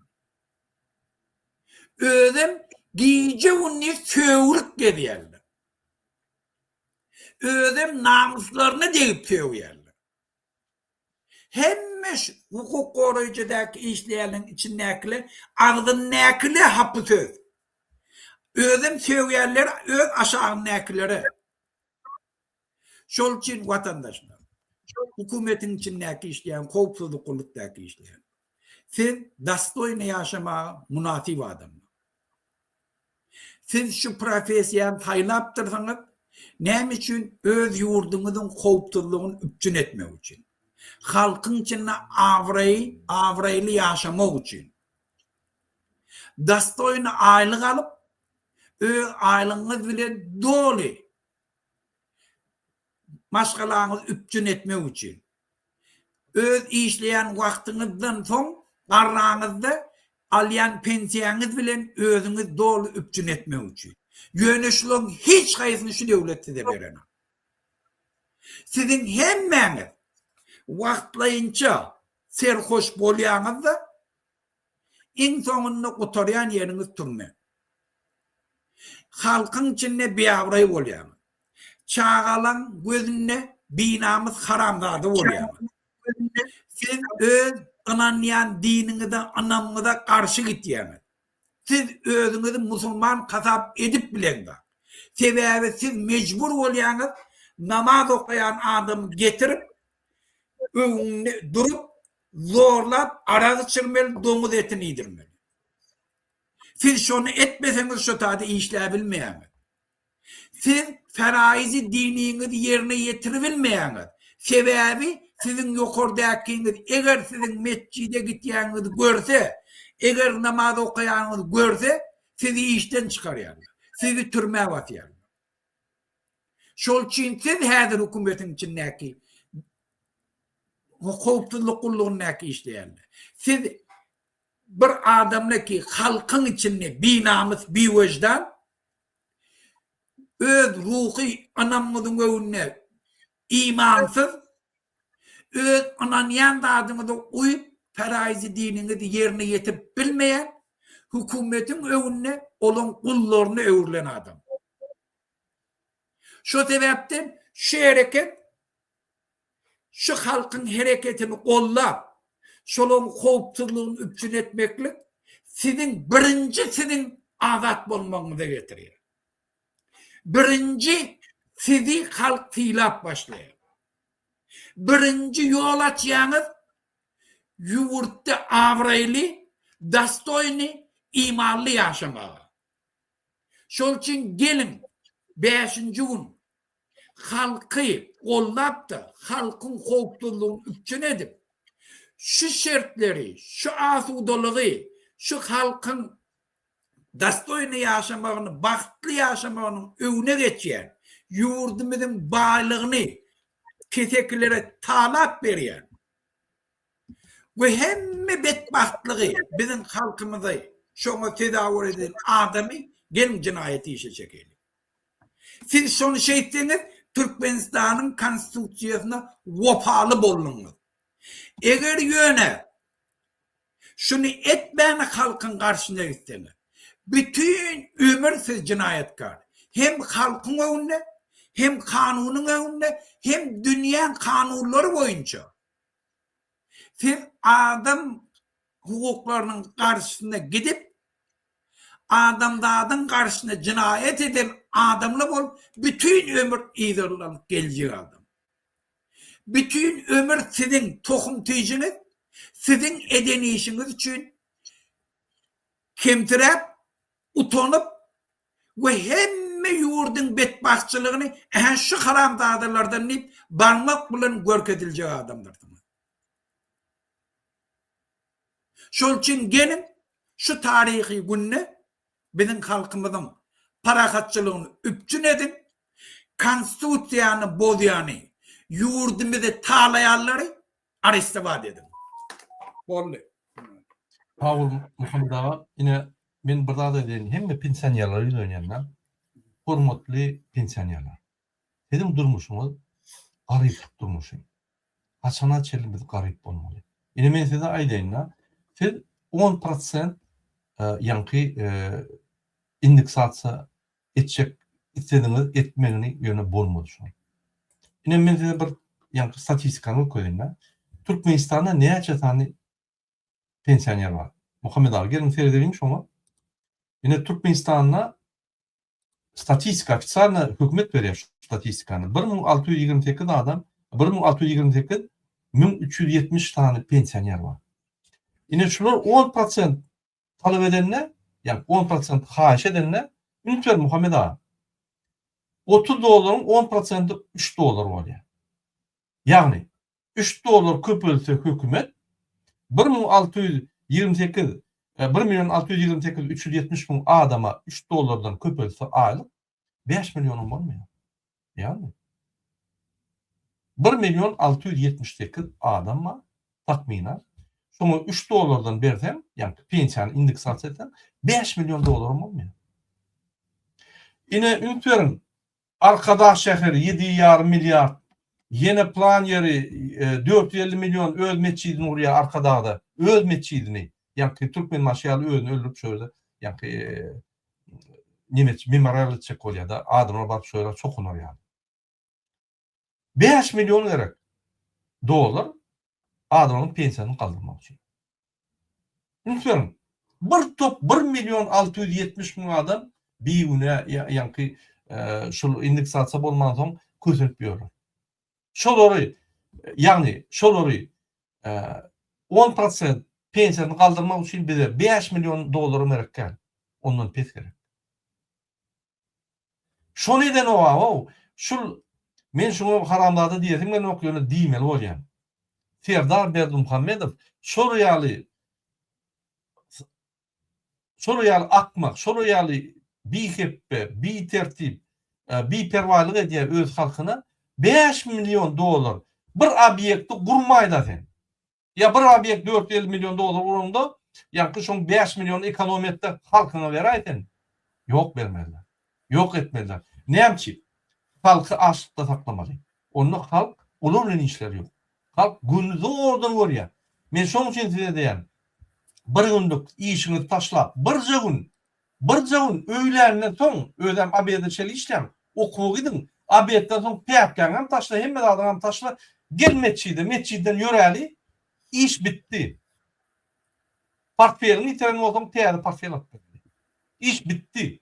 Özem gije-gündiz sögürip gezýärler. Özem namyslaryna degip sögýärler. Hemme. Hemme şu hukuk goraýjydaky işleýänleň içindäkiler agzyndakyler hapy söz. Özem sögýänler öz aşagyndakilere. Şol üçin watandaşlar, hökümetiň içindäki işleýän, howpsuzlyk gullukdaky işleýän, siz dostoýny ýaşamaga mynasyp adamlar. Siz şu professiýany saýlapdyrsyňyz, näme üçin? Öz ýurduňyzyň howpsuzlygyny üpjün etmek üçin. Halkyň içinde abraý, abraýly ýaşamak üçin. Dostoýny aýlyk alyp, öz aýlygyňyz bilen doly maşgalaňyzy üpjün etmek üçin. Öz işleýän wagtyňyzdan soň garraňyzda alýan pensiýaňyz bilen özüňiz doly üpjün etmek üçin. Ýöne şularyň hiç haýsyny şu döwlet size berenok. Siziň hemmäňiz wagtlaýynça serhoş bolýaňyz-da, iň soňunda gutarýan ýeriňiz türme. Halkyň içinde biabraý bolýaňyz. Çagalaň gözünde binamys haramzada bolýaňyz. Siz öz ynanýan diniňize, ynamyňyza garşy gitýäňiz. Siz özüňizi musulman hasap edip bileňzok. Sebäbi siz mejbur bolýaňyz namaz okaýan adamy getirip öňünde durup zorlap arak içirmeli, doňuz etini iýdirmeli. Siz şony etmeseňiz şo taýda işläbilmeýäňiz. Siz feraizi diniňizi ýerine ýetiribilmeýäňiz. Sebäbi siziň ýokardäkiňiz eger siziň metjide gitýäniňizi görse, eger namaz okaýanyňyzy görse, sizi işden çykarýarlar. Sizi türmä basýarlar. Şol üçin siz häzir hökümetiň içindäki howpsuzlyk gullugyndaky işleýänler. Siz Bir adamla ki halkyň içinde binamys biwejdan öz ruhy ynamyňyzyň öňünde imansyz öz ynanýan zadyňyza uýup feraýzy diniňizi ýerine ýetirip bilmeýän hökümetiň öňünde olaň gullaryna öwrülen adam. Şo sebäpden şu hereket Şu halkyň hereketini gollap, şolaryň howpsuzlygyny üpjün etmeklik siziň birinji siziň azat bolmagyňyza getirýär. Birinji sizi halk sylap başlaýar. Birinji ýol açýaňyz ýurtda abraýly, dostoýny, imanly ýaşamaga. Şol üçin geliň bäşinji gün halky goldap-da, halkyň howpsuzlygyny üpjün edip, şu şertleri, şu asudalygy, şu halkyň dostoýny ýaşamagyny, bagtly ýaşamagynyň öňüne geçýän, ýurdumyzyň baýlygyny kesekilere talap berýän we hemme betbagtlygy biziň halkymyzy şoňa sezawar eden adamy geliň jenaýat işe çekeliň. Siz şony şeýtseňiz Türkmenistanyň Konstitusiýasyna wepaly bolduňyz. Eger ýöne şuny etmän halkyň garşyna gitseňiz, bütin ömür siz jenaýatkar. Hem halkyň öňünde, hem kanunyň öňünde, hem dünýäň kanunlary boýunça. Siz adam hukuklarynyň garşysyna gidip, Adamzadyň garşysyna jenaýat eden adamly bolup bütin ömür yzarlanyp geljek adam. Bütin ömür siziň tohum-tüýjüňiz siziň eden işiňiz üçin kemsiräp, utanyp we hemme ýurduň betbagtçylygyny ähä şu haramzadalardan diýip barmak bilen görkeziljek adamdyrsyňyz. Şol üçin geliň, şu taryhy günde biziň halkymyzyň parahatçylygyny üpjün ediň, Konstitusiýany bozýany, ýurdumyzy talaýanlary arestowat ediň. Boldy. Sag bol Muhammet aga. Ine men bir zat aýdaýyn hemme pensionerlere ýüzlenýän men. Hormatly pensionerler. Siziň durmuşyňyz garyplyk durmuşy. Haçana çenli biz garyp bolmaly? Ine men size aýdaýyn-da, siz on prosent ýaňky indeksasiýa etjek islediňiz etmegini ýöne bolmady şol. Ine men size bir ýaňky statistikany görkezeýin-de. Türkmenistanda näçe sany pensioner bar? Muhammet aga geliň seredeliň şoňa. Ine Türkmenistanda statistika ofitsialno hökümet berýär şu statistikany. 1628 adam, 1628 1370 sany pensioner bar. Ine şular 10% talap edende, ýagny 10% haýyş edende, üns ber Muhammet aga. 30 dollaryň 10 prosenti 3 dollar bolýar. Ýagny 3 dollar köpelse hökümet 1628 1 million 628 370 müň adama 3 dollardan köpelse aýlyk 5 millionam bolmaýar. Ýagny 1 million 678 adam bar takmynan. Şoňa 3 dollardan berseň, ýagny pensiýany indeksasiýa etseň 5 million dollaram bolmaýar. Ine üns beriň, Arkadag şäheri 7,5 milliard, ýene plan ýeri 450 million öz metjidini gurýar Arkadagda, öz metjidini, ýagny Türkmenbaşy ýaly özüni öldürip şo ýerde, ýagny neme memorial etjek bolýar-da, adamlar baryp şo ýere çokunar ýaly. 5 million gerek dollar adamlaryň pensiýasyny galdyrmak üçin. Üns beriň. Bir top 1 million 670 müň adam bigünä ýaňky şul indeksasiýa bolmansoň kösenip ýörler. Şolary ýagny şolary 10% pensiýasyny galdyrmak üçin bize 5 million dollaram gerek däl. Ondan pes gerek. Şony edenok-ow, şul men şuňa haramzada diýesim gelenok ýöne diýmeli bolýan. Serdar Berdimuhamedow şol ýaly şol ýaly akmak, şol ýaly bihepbe, bitertip, biperwaýlyk edýär öz halkyna, 5 million dollar bir obýekti gurmaýda sen. Ýa bir obýekt 450 million dollar guranda, ýaňky şoň 5 milliony ekonomiýa etde halkyňa beräý sen. Ýok bermezler. Ýok etmezler. Näme üçin? Halky açlykda saklamaly. Onda halk olar bilen işleri ýok. Halk gününi zordan görýär. Men şoň üçin size diýýän, bir günlük işiňizi taşlap, birje gün, birje gün öýländen soň, özem obeda çenli işläň, okuwa gidiň, obedden soň päkgäňem taşla, hemme zadyňam taşla, gel metjide, metjidden ýöräli, iş bitdi. Portfeliňi ýitiren bolsaň, täze portfel alyp bereli. Iş bitdi.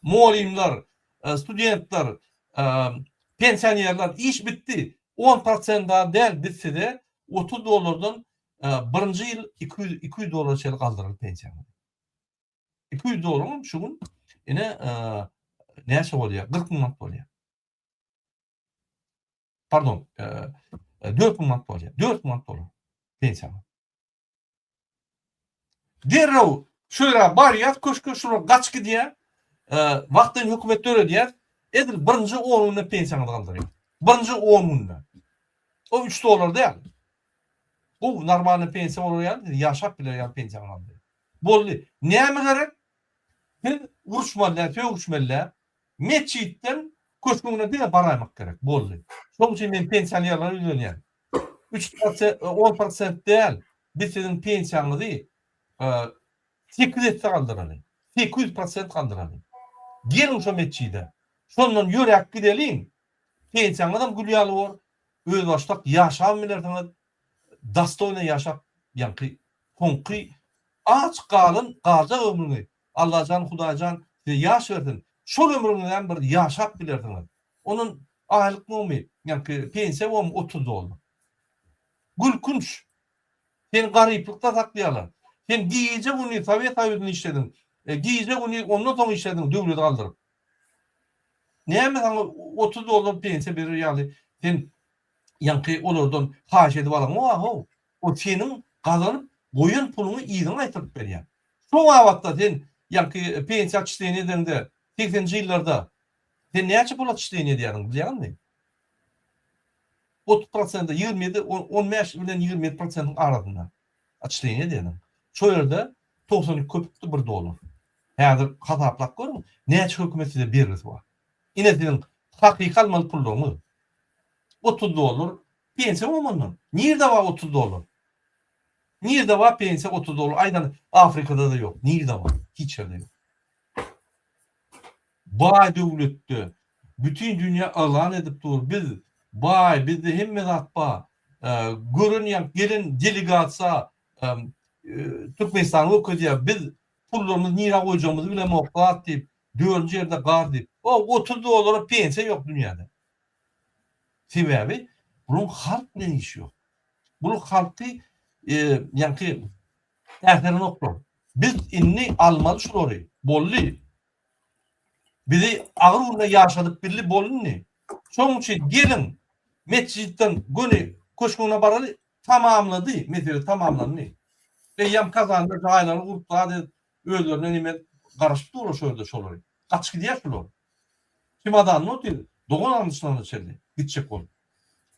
Mugallymlar, studentler, pensionerler, iş bitdi. On prosent däl, biz size 30 dollardan birinji ýyl 200, 200 dollara çenli galdyraly pensiýaňyzy. 200 dollaryň şu gün ine näçe bolýar? 40 müň manat bolýar. Pardon, 4 müň manat bolýar. 4 müň manat bolýar pensiýaňyz. Derrew şu ýere barýas, köşke şular gaç gidýär. Wagtlaýyn hökümet döredýär. Edil birinji 10 günde pensiýaňyzy galdyrýar. Birinji 10 günde. O 3 dollar däl. Bu normalny pensiýa bolar ýaly, siz ýaşap biler ýaly pensiýaňyzy galdyrýar. Boldy. Näme gerek? Siz uruşmaly däl, sögüşmeli däl. Metjitden köşgüňe diňe baraýmak gerek. Boldy. Şonuň üçin men pensionerlere ýüzlenýän. 3 prosent, 10 prosent däl. Biz siziň pensiýaňyzy 8 esse galdyraly. 800 prosent galdyraly. Geliň şo metjide. Şondan ýöräp gideliň. Pensiýaňyzam gül ýaly bor. Özbaşdak ýaşabam bilersiňiz. Dostoýno ýaşap, ýaňky soňky aç galan galjak ömrüňi Allajan Hudaýjan size ýaş bersin. Şol ömrüňizem bir ýaşap bilersiňiz. Ondan aýlyk bomy, ýaňky pensiýa bomy 30 dollar. Gülkünç. Seni garyplykda saklaýarlar. Sen gije gündiz Sowet Soýuzynda işlediň. E, gije gündiz ondan soň işlediň döwleti galdyryp. Näme saňa 30 dollar pensiýa berer ýaly sen ýaňky olardan haýyş edip alaňok how. O seniň gazanyp goýan puluňy yzyňa gaýtaryp berýär. Şo babatda sen ýaňky pensiýa otçisleniýe edeňde 80-nji ýyllarda sen näçe pul otçisleniýe edýärdiň bilýäňmi? 30 prosente 27 15 bilen 27 prosentiň arasynda otçisleniýe edýärdiň. Şo ýerde 92 köpükdi 1 dollar. Häzir hasaplap görüň, näçe hökümet size bergisi bar. Ine siziň hakyky almaly pullaryňyz. 30 dollar pensiýa bolmandan. Nirde bar 30 dollar? Nirde bar pensiýa 30 dollar? Aýdan Afrikada-da ýok. Nirde bar? Hiç ýerde ýok. Baý döwletde bütin dünýä yglan edip dur, biz baý, bizde hemme zat bar. Gören ýa gelen delegasiýa Türkmenistany görkezýär. Biz pullarymyzy nirä goýjagymyzy bilemok zat diýip, dördünji ýerde gar diýip. O 30 dollara pensiýa ýok dünýäde. Sebäbi bularyň halk bilen işi ýok. Bular halky ýaňky äherenoklar. Biz indi almaly şulary. Boldy. Bizi agyr günde ýaşadyp bildi boldy indi. Şonuň üçin geliň metjitden göni köşgüne baraly tamamlady mesele tamamlandy. Eýýäm Kazanda jaýlary gurup zat edip özlerine neme garaşyp durlar şo ýerde şolary. Gaçyp gidýär şular. Çemodanly otyr dogan garyndaşlaryna çenli gitjek bolup.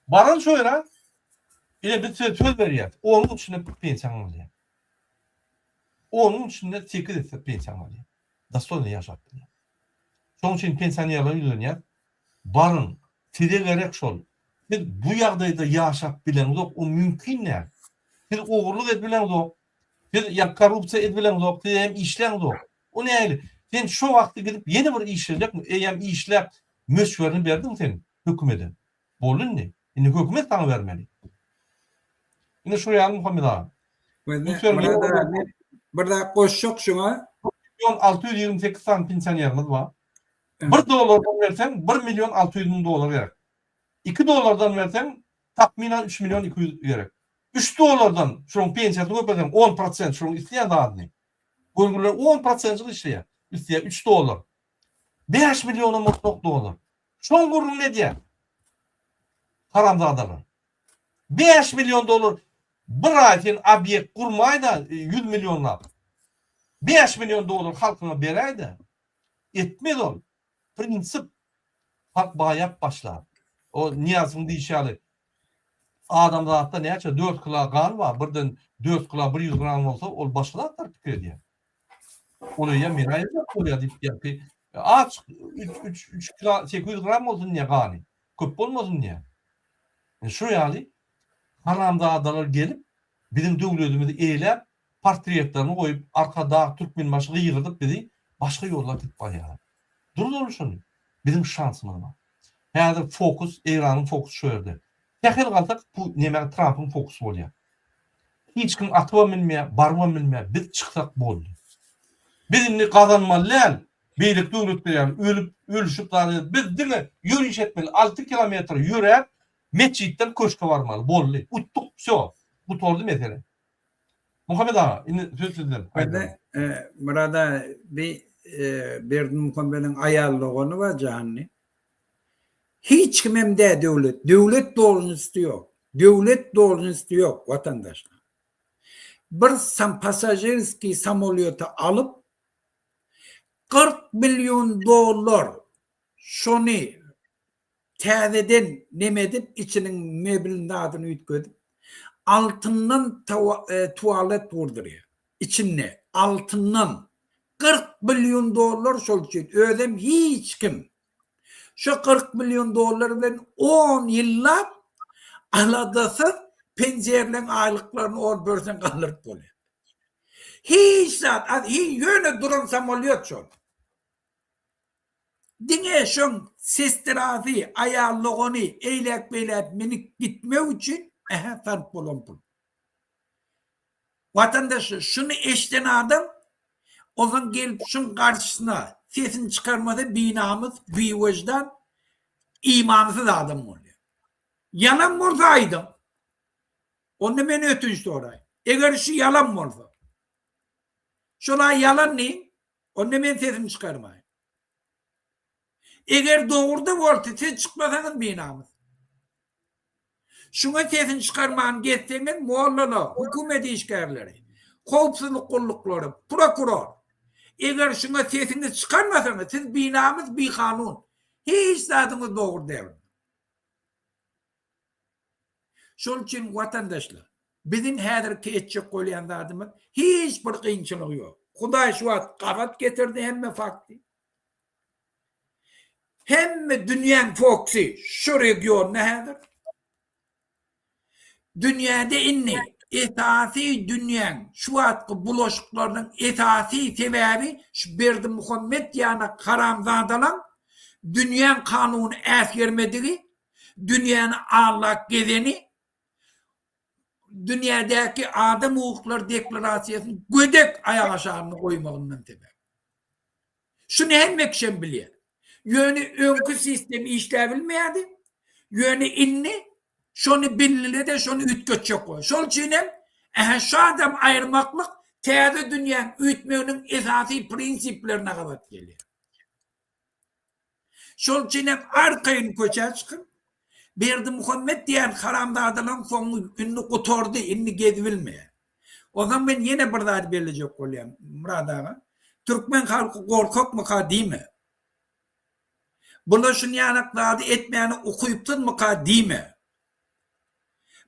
Baran şo ýere ine biz size söz berýäs onuň içinde pensiýaňy alýaň. Onuň içinde sekiz esse pensiýaňy alýaň. Dostoýno ýaşap bilýär. Şonuň üçin pensionerlere ýüzlenýäs, baryň, size gerek şol. Siz bu ýagdaýda ýaşap bileňzok, o mümkin däl. Siz ogurlyk edip bileňzok, siz ýa korrupsiýa edip bileňzok, siz hem işläňzok. O nähili? Sen şo wagtda gidip ýene bir işlejekmi? Eýýäm işläp möçberini berdiň sen hökümede. Boldy indi. Indi hökümet saňa bermeli. Indi şu ýaly Muhammet aga. Bir zat goşjak şuňa. Million 628 sany pensionerimiz bar. 1 dollardan berseň 1 million 600 müň dollar gerek. 2 dollardan berseň takmynan 3 million 200 gerek. 3 dollardan şoň pensiýasyny köpeltseň 10 prosent şoň isleýän zadyny. Görgüliler 10 prosentjik işleýär. Isleýär 3 dollar. 5 millionam bolsa dollar. Şoň gürrüňini edýär. Haramzadalar. 5 million dollar bir aý sen obýekt gurmaýda 100 millionlap. 5 million dollar halkyňa beräýdä. Etmez ol. Prinsip. Halk baýap başlar. O Nyýazowyň diýşi ýaly adamzatda näçe 4 kilo gan bar, birden 4 kilo 100 gram bolsa ol başga zatlar pikir edýär. Ol eýýäm meni aýyrjak bolýar diýip ýaňky aç 3 3 3 kilo 800 gram bolsun diýýär gany. Köp bolmasyn diýýär. Şu ýaly haramzadalar gelip biziň döwletimizi eýläp portretlerini goýup Arkadag Türkmenbaşy gygyrdyp bizi başga ýola atyp barýarlar. Durzaly şony. Biziň şansymyz bar. Häzir fokus Eýranyň fokusy şu ýerde. Sähel galsak bu neme Trampyň fokusy bolýar. Hiç kim atybam bilmeýär, barybam bilmeýär. Biz çyksak boldy. Biz indi gazanmaly däl. Beýleki döwletler ýaly ölüp, ölüşip zat edip, biz diňe ýöriş etmeli. 6 kilometr ýöräp, metjitden köşke barmaly. Boldy. Utduk, wsýo. Gutardy mesele. Muhammet aga, indi söz sizden. Hany, Myrat aga, bi Berdimuhamediň aýal dogany bar Jahanly. Hiç kimem dä döwlet. Döwlet dolžnosti ýok. Döwlet dolžnosti ýok watandaşlar. Bir sam pasažirskiý samolýoty alyp 40 million dollar şony täzeden neme edip içiniň mebelini zadyny üýtgedip altyndan tualet gurdurýar. Içinde altyndan 40 million dollar şol üçin özem hiç kim Şo 40 million dollar bilen on ýyllap aladasyz penjerleň aýlyklaryny on persen galdyryp bolýar. Hiç zat, az ýöne duran samolýot şol. Diňe şoň sestrasy, aýal dogany eýläk-beýläk minip gitmek üçin ähä sarp bolan pul. Watandaşlar şuny eşden adam onsoň gelip şuň garşysyna sesini çykarmasa binamys, biwejdan, imansyz adam bolýar. Ýalan bolsa aýdyň. Onda men ötünç soraýyn. Eger şu ýalan bolsa. Şol-a ýalan diýiň, onda men sesimi çykarmaýyn. Eger dogruda bolsa siz çykmasaňyz binamys. Şuňa sesini çykarman gezseňiz mollalar, hökümet işgärleri, howpsuzlyk gulluklary, prokuror. Eger şuňa sesiňizi çykarmasaňyz siz binamys bikanun. Hiç zadyňyz dogry däl. Şol üçin watandaşlar biziň häzirki etjek bolýan zadymyz hiç bir kynçylygy ýok. Hudaý şu wagt gabat getirdi hemme fakty. Hemme dünýäň fokusy şu regionda häzir. Dünýäde indi esasy dünýäň şu wagtky bulaşyklarynyň esasy sebäbi şu Berdimuhammet ýanak haramzadalaň dünýäň kanuny äsgermedigi, dünýäni allap gezeni. dünýädäki adam hukuklary deklarasiýasyny gödek aýak aşagyna goýmagyndan sebäp. Şuny hemme kişem bilýär. Ýöne öňki sistem işläbilmeýärdi. Ýöne indi şony bildile-de şony üýtgetjek bolýar. Şol üçin hem ähä şu adam aýyrmaklyk täze dünýäň üýtmeginiň esasy prinsiplerine gabat gelýär. Şol üçin hem arkaýyn köçä çykyň. Berdimuhammet diýen haramzadalaryň soňy indi gutardy, indi gezibilmeýär. Onsoň men ýene bir zady bellejek bolýan, Myrat aga. Türkmen halky gorkakmyka diýme. Bular şunýanak zady etmäne ukypsyzmyka diýme.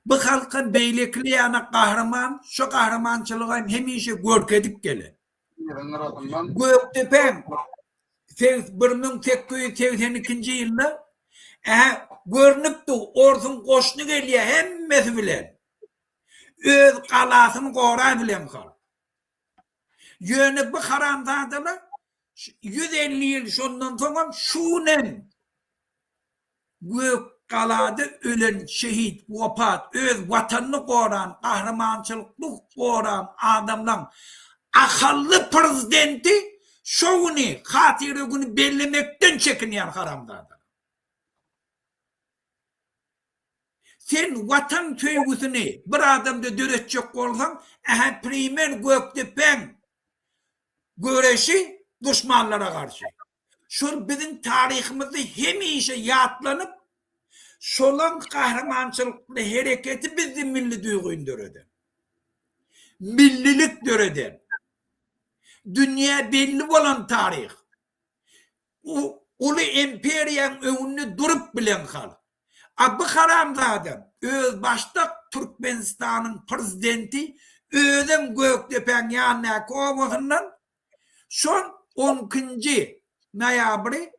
Bu halka beýlekili ýanak gahryman, şo gahrymançylygy hem hemişe görkezip gelen. Gökdepäň 1882-nji ýylda ä görnüpdi, orsuň goşuny gelýär hemmesi bilen. Öz galasyny gorabilen halk. Ýöne bu haramzadalar 150 ýyl şondan soňam şu günem Gökgalada ölen şehit wepat öz watanyny goran gahrymançylykly goran adamlaň ahally prezidenti şo güni hatyra güni bellemekden çekinýän haramzadalar. Sen watan söýgüsini bir adamda döretjek bolsaň ähä primer Gökdepäň göreşi duşmanlara garşy. Şol biziň taryhymyzda hemişe ýatlanyp, şolaň gahrymançylykly hereketi bizde milli duýgyny döreden. Millilik döreden. Dünýä belli bolan taryh. Uly imperiýaň öňünde durup bilen halk. A bu haramzada özbaşdak Türkmenistanyň prezidenti özem Gökdepäň ýanyndaky obasyndan Şol on ikinji noýabry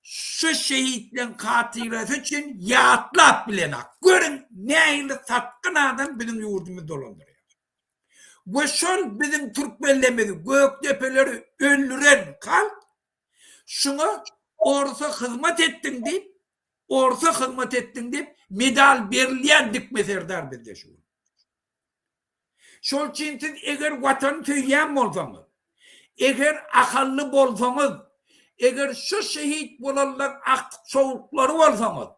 şu şehitleň hatyrasy üçin ýatlap bilenak. Görüň nähili satgyn adam biziň ýurdumyzy dolandyrýar. We şol biziň türkmenlerimizi Gökdepeleri öldüren halk şuňa orsa hyzmat etdiň diýip, orsa hyzmat etdiň diýip medal berilýän dikme serdar bizde şu gün. Şol üçin siz eger Watany söýýän bolsaňyz, eger ahally bolsaňyz, eger şu şehit bolanlaň agtyk-çowluklary bolsaňyz,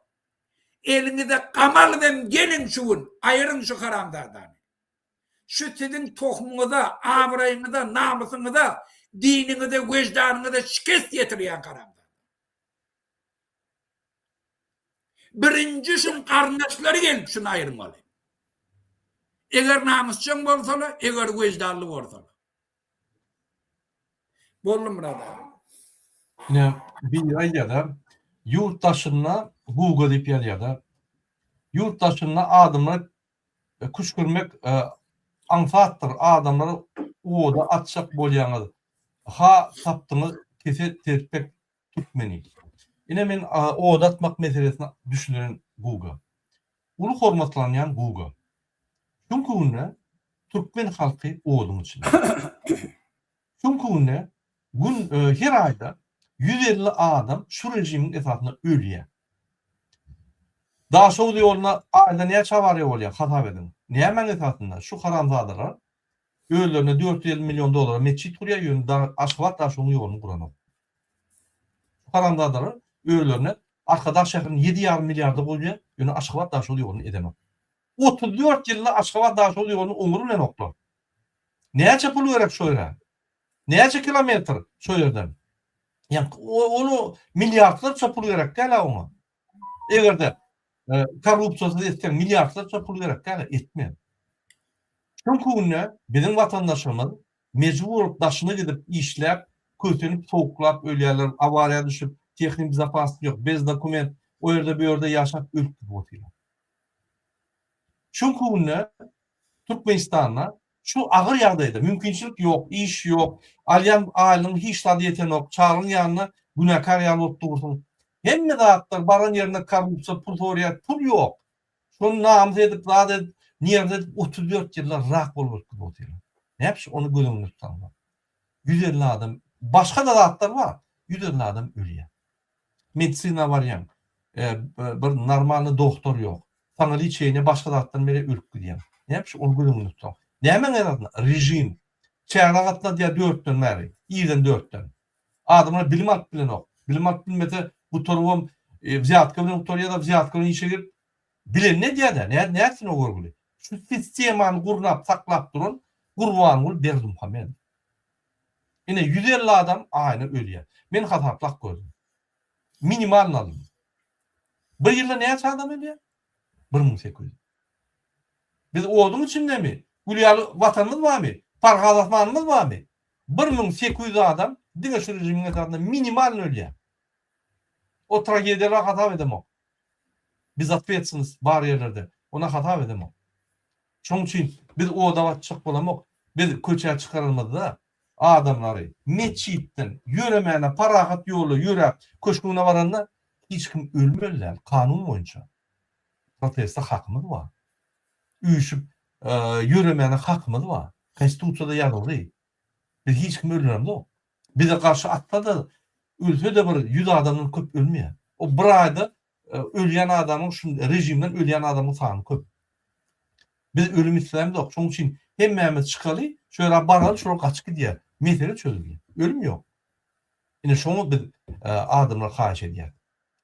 eliňize gam alybem geliň şu gün, aýyryň şu haramzadany. Şu siziň tohumyňyza, abraýyňyza, namysyňyza, diniňize, weždanyňyza şikest ýetirýän haramzada. Birinji şuň garyndaşlary gelip şuny aýyrmaly. Eger namysjaň bolsalar, eger wejdanly bolsalar. Boldy Myrat aga. Ine, biri aýdýar-da, ýurt daşynda Google diýip ýazýar-da. Ýurt daşynda adamlar küşgürmek aňsatdyr, adamlary oda atjak bolýaňyz. Ha tapdyňyz kese telpek Türkmeni. Ine men oda atmak meselesini düşündiren Guga. Uly hormatlanýan Guga. Çünki günde türkmen halky oduň içinde. Çünki günde gün her aýda 150 adam şu režimiň esasynda ölýär. Daşoguz ýolunda aýda näçe awariýa bolýar hasap ediň. Nämäň esasynda şu haramzadalar özlerine 450 million dollara metjit gurýar ýöne Aşgabat Daşoguzyň ýoluny guranok. Haramzadalar özlerine Arkadag şäherini 7,5 milliarda gurýar, ýöne Aşgabat Daşoguz ýoluny edenok. 34 ýylda Aşgabat Daşoguz ýoluny oňry bilenoklar. Näçe pul gerek şo ýere? Näçe kilometr şo ýerden? Ýa ol milliardlarça pul gerek däl oňa. Eger-de korrupsiýasyz etseň milliardlarça pul gerek däl, etme. Çünki günde biziň watandaşymyz mejbur bolup daşyna gidip işläp, kösenip sowuklap ölýärler, awariýa düşüp, tehnik bezopasnyk ýok, bez dokument, o ýerde bu ýerde ýaşap ölüp gidip otyrlar. Çünki günde Türkmenistanda şu agyr ýagdaýda mümkinçilik ýok, iş ýok, alýan aýlygyň hiç zada ýetenok, çagaň ýanynda günäkär ýaly bolup dursuň. Hemme zatlar baran ýerinde korrupsiýa, pul sorýar, pul ýok. Şony namys edip, zat edip, nerw edip 34 ýylda rak bolup ölüp gidip otyrlar. Näpişi ony göz öňünde tutsaňlar. 150 adam, başga-da zatlar bar. 150 adam ölýär. Medisina barýaň, e, bir normalny doktor ýok. Saňa liçeniýe başga zatdan beri ölüp gidýäň. Näme üçin ony göz öňünde tutsaň. Nämäň esasynda? Režim. Çäre gatnadýar dörtden bäri. Irden dörtden. Adamlar bilim alyp bilenok. Bilim alyp bilmese gutarybam wzýatka bilen gutarýar-da wzýatka bilen işe girip bilenini edýär-dä. Nätsin o görgüli. Şu sistemany gurnap saklap duran Gurbanguly Berdimuhamedow. Ine 150 adam aýna ölýär. Men hasaplap gördüm. Minimalny aldym. Bir ýylda näçe adam ölýär? 1800. Biz oduň içindemi? Gül ýaly watanymyz barmy? Parhaz asmanymyz barmy? 1800 adam diňe şu režimiň esasynda minimalny ölýär. O tragediýalar hasap edemok. Bezotwetsennost bar ýerlerde. Ona hasap edemok. Şonuň üçin biz oda batjak bolamok. Biz köçä çykaranymyzda adamlary metjitden ýöremäne parahat ýolda ýöräp köşgüne baranda hiç kim ölmeli däl kanun boýunça. Proteste hakymyz bar. Üýşüp ýöremäne hakymyz bar. Konstitusiýada ýazyldy. Biz hiç kimi öldüremzok. Bize garşy atsa-da, ölse-de bir 100 adamdan köp ölmeýär. O bir aýda ölýän adamyň şu režimden ölýän adamyň sany köp. Biz ölüm islämzok. Şonuň üçin hemmämiz çykaly, şu ýere baraly, şolar gaçyp gidýär. Mesele çözüldi. Ölüm ýok. Ine şoňa biz adamlar haýyş edýäris.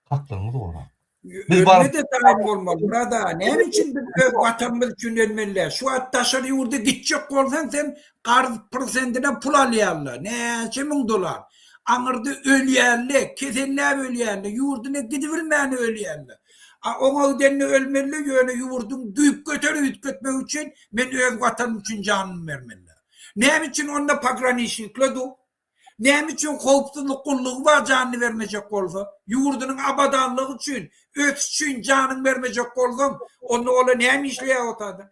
Haklaryňyzy goraň. Biz Ölme-de taýyn bolmaly, Myrat aga. Näme üçin biz öz watanymyz üçin ölmeli däl? Şu wagt daşary ýurda gitjek bolsaň sen karz prosentine pul alýarlar. Näçe müň dollar. Aňyrda ölýärler, keselläp ölýärler, ýurduna gidibilmän ölýärler. A oňa gidende ölmeli, ýöne ýurduň düýpgöter üýtgetmegi üçin men öz watanym üçin janymy bermeli. Näme üçin onda pograniçnikler dur? Näme üçin howpsuzlyk gullugy bar janyny bermejek bolsa? Ýurdunyň abadanlygy üçin, ösüş üçin janyňy bermejek bolsaň, onda olar näme işleýär o taýda?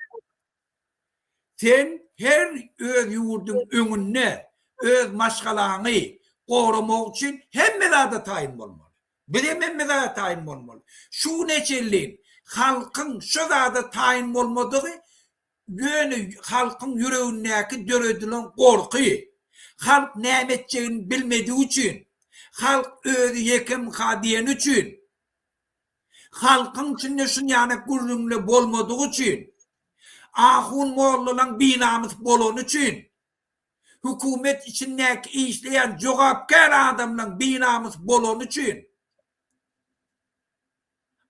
Sen her öz ýurduň öňünde öz maşgalaňy goramak üçin hemme zada taýyn bolmaly. Bizem hemme zada taýyn bolmaly. Şu güne çenli halkyň şu zada taýyn bolmadygy ýöne halkyň ýüregindäki döredilen gorky. Halk näme etjegini bilmedigi üçin, halk özi ýekemka diýeni üçin, halkyň içinde şunýanak gürrüňler bolmadygy üçin, Ahun mollalaň binamys bolany üçin, hökümet içindäki işleýän jogapkär adamlaň binamys bolany üçin.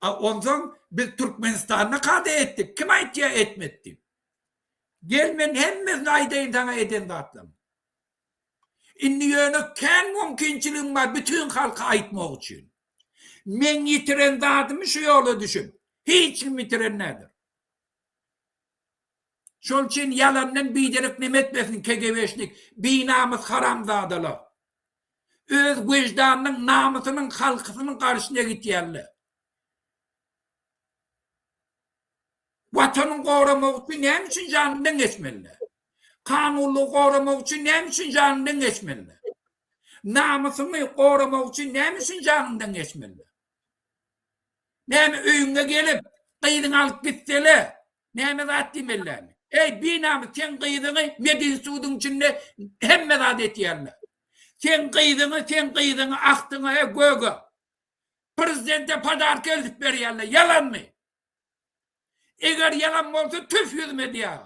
A onsoň biz Türkmenistanda kada etdik, kim aýtýar etmedi diýip. Gel men hemmesini aýdaýyn saňa eden zatlarymy. Indi ýöne kän mümkinçiligim bar bütin halka aýtmak üçin. Meň ýitiren zadymy şu ýola düşüp, hiç kim ýitiren däldir. Şol üçin ýalandan biderek neme etmesin KGB-şnik, binamys haramzadalar. Öz weždanynyň, namysynyň, halkysynyň garşyna gitýärler. Watanyň goramak üçin näme üçin janyňdan geçmeliler? Kanunlygy goramak üçin näme üçin janyňdan geçmeliler? Namysyňy goramak üçin näme üçin janyňdan geçmeliler? Näme öýüňe gelip, gyzyňy alyp gitsele, näme zat diýmelilermi? Eý, binamys, seň gyzyňy medinstitutyň içinde hemme zat etýärler. Seň gyzyňy, seň gyzyňy akdyňa, e, göge. Prezidente podarka eltip berýärler. Ýalanmy? Eger ýalan bolsa tüf ýüzüme diýýär.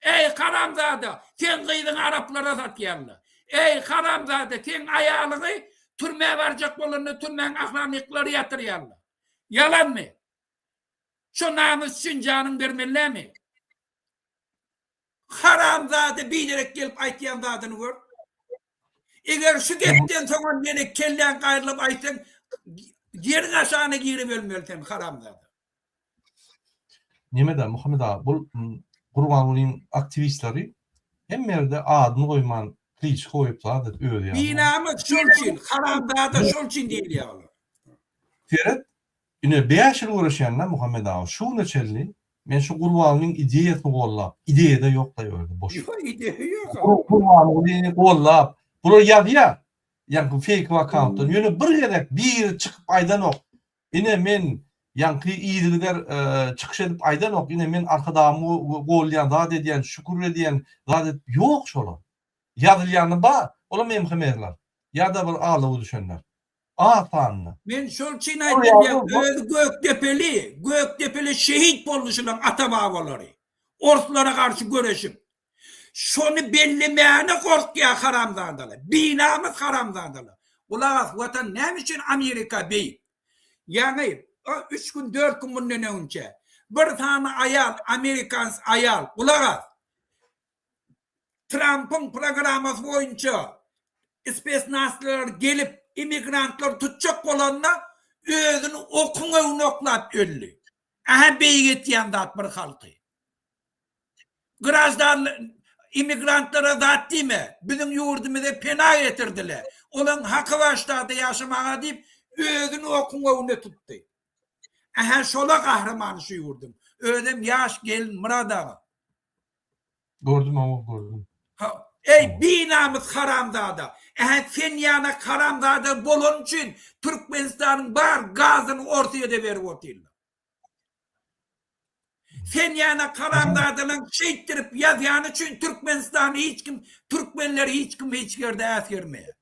Eý haramzada, seň gyzyňy araplara satýarlar. Eý haramzada, seň aýalyňy türmä barjak bolanda türmäň ahranniklary ýatyrýarlar. Ýalanmy? Şo namys üçin janyň bermelilämi? Haramzada biderek gelip aýtýan zadyny gör. Eger şu gepden soňam ýene kelläň gaýrylyp aýtsaň, ýeriň aşagyna girip ölmeli sen haramzada. Nemede Muhammet aga bul Gurbangulyň aktiwistleri hemme ýerde adyny goýman kliçka goýup zat edip özi ýaly. Binamys şol üçin haramzada şol üçin diýilýär olar. Seret ine 5 ýyl göreşýända Muhammet aga şu güne çenli men şu Gurbangulyň ideýasyny gollap ideýada ýok daýy özi boş. Ýok ideýa ýok. Gurbangulyny gollap bular ýazýar ýaňky feýk akkauntdan ýöne bir gezek biri çykyp aýdanok Ine men ýaňky yzygider çykyş edip aýdanok, ine men Arkadagymy golýan, zat edýän, şükür edýän, zat edip, ýok şolar. Ýazylýany bar, olam MHM-ler ýa-da bir aldawa düşenler. Az sanly. Men şol üçin aýtdym ýa özi Gökdepeli, Gökdepeli şehit boldy şulaň ata-babalary. Orslara garşy göreşip. Şony bellemäne gorkýar haramzadalar. Binamys haramzadalar. Gulak as Watan näme üçin Amerika beýik? Ýaňy üç gün dört gün mundan öňünçä bir sany aýal amerikans aýal gulak as Trampyň programmasy boýunça spesnazçylar gelip immigrantlar tutjak bolanda özüni okuň öňüne oklap öldi. Aha beýik etýän zat bir halky. Graždan immigrantlara zat diýme, biziň ýurdumyza pena getirdiler. Olaň haky bar ştada ýaşamaga diýip, özüni okuň öňüne tutdy. Ähä şola gahrymany şu ýurduň. Özem ýaş gelin Myrat aga. Gördüm hawa gördüm. Ha, eý binamys haramzada. Ähä sen ýanak haramzada bolany üçin Türkmenistanyň bar gazyny Orsyýede berip otyrlar. Sen ýanak haramzadalaň şeýtdirip ýazýany üçin Türkmenistany hiç kim türkmenleri hiç kim hiç ýerde äsgermeýär.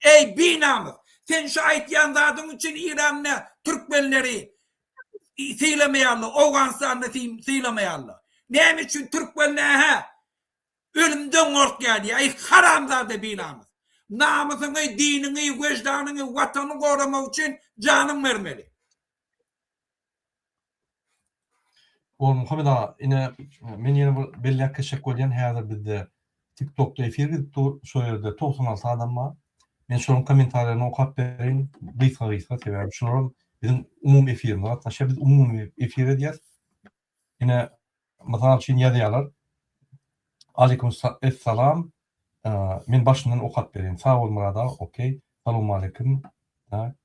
Eý binamys! Sen şu aýtýan zadyň üçin Iranda türkmenleri sylamaýarlar, Owganystanda sylamaýarlar. Näme üçin türkmenler-hä ölümden gorkýar diýýär. Eý haramzada binamys! Namysyňy, diniňi, weždanyňy, watanyňy goramak üçin janyň bermeli. Muhammet aga, ine men ýene bir belläp geçjek bolýan, häzir bizde TikTokda efir gidip dur, şo ýerde 96 adam bar. Men şolaryň kommentariýalaryny okap bereýin, gysga-gysga, sebäbi şularam biziň umumy efirimize gatnaşýar, biz umumy efir edýäs. Ine, mysal üçin ýazýarlar, Aleýkum essalam, Men başyndan okap bereýin. Sag bol Myrat aga, okey. Salowmaleýkim. Tak.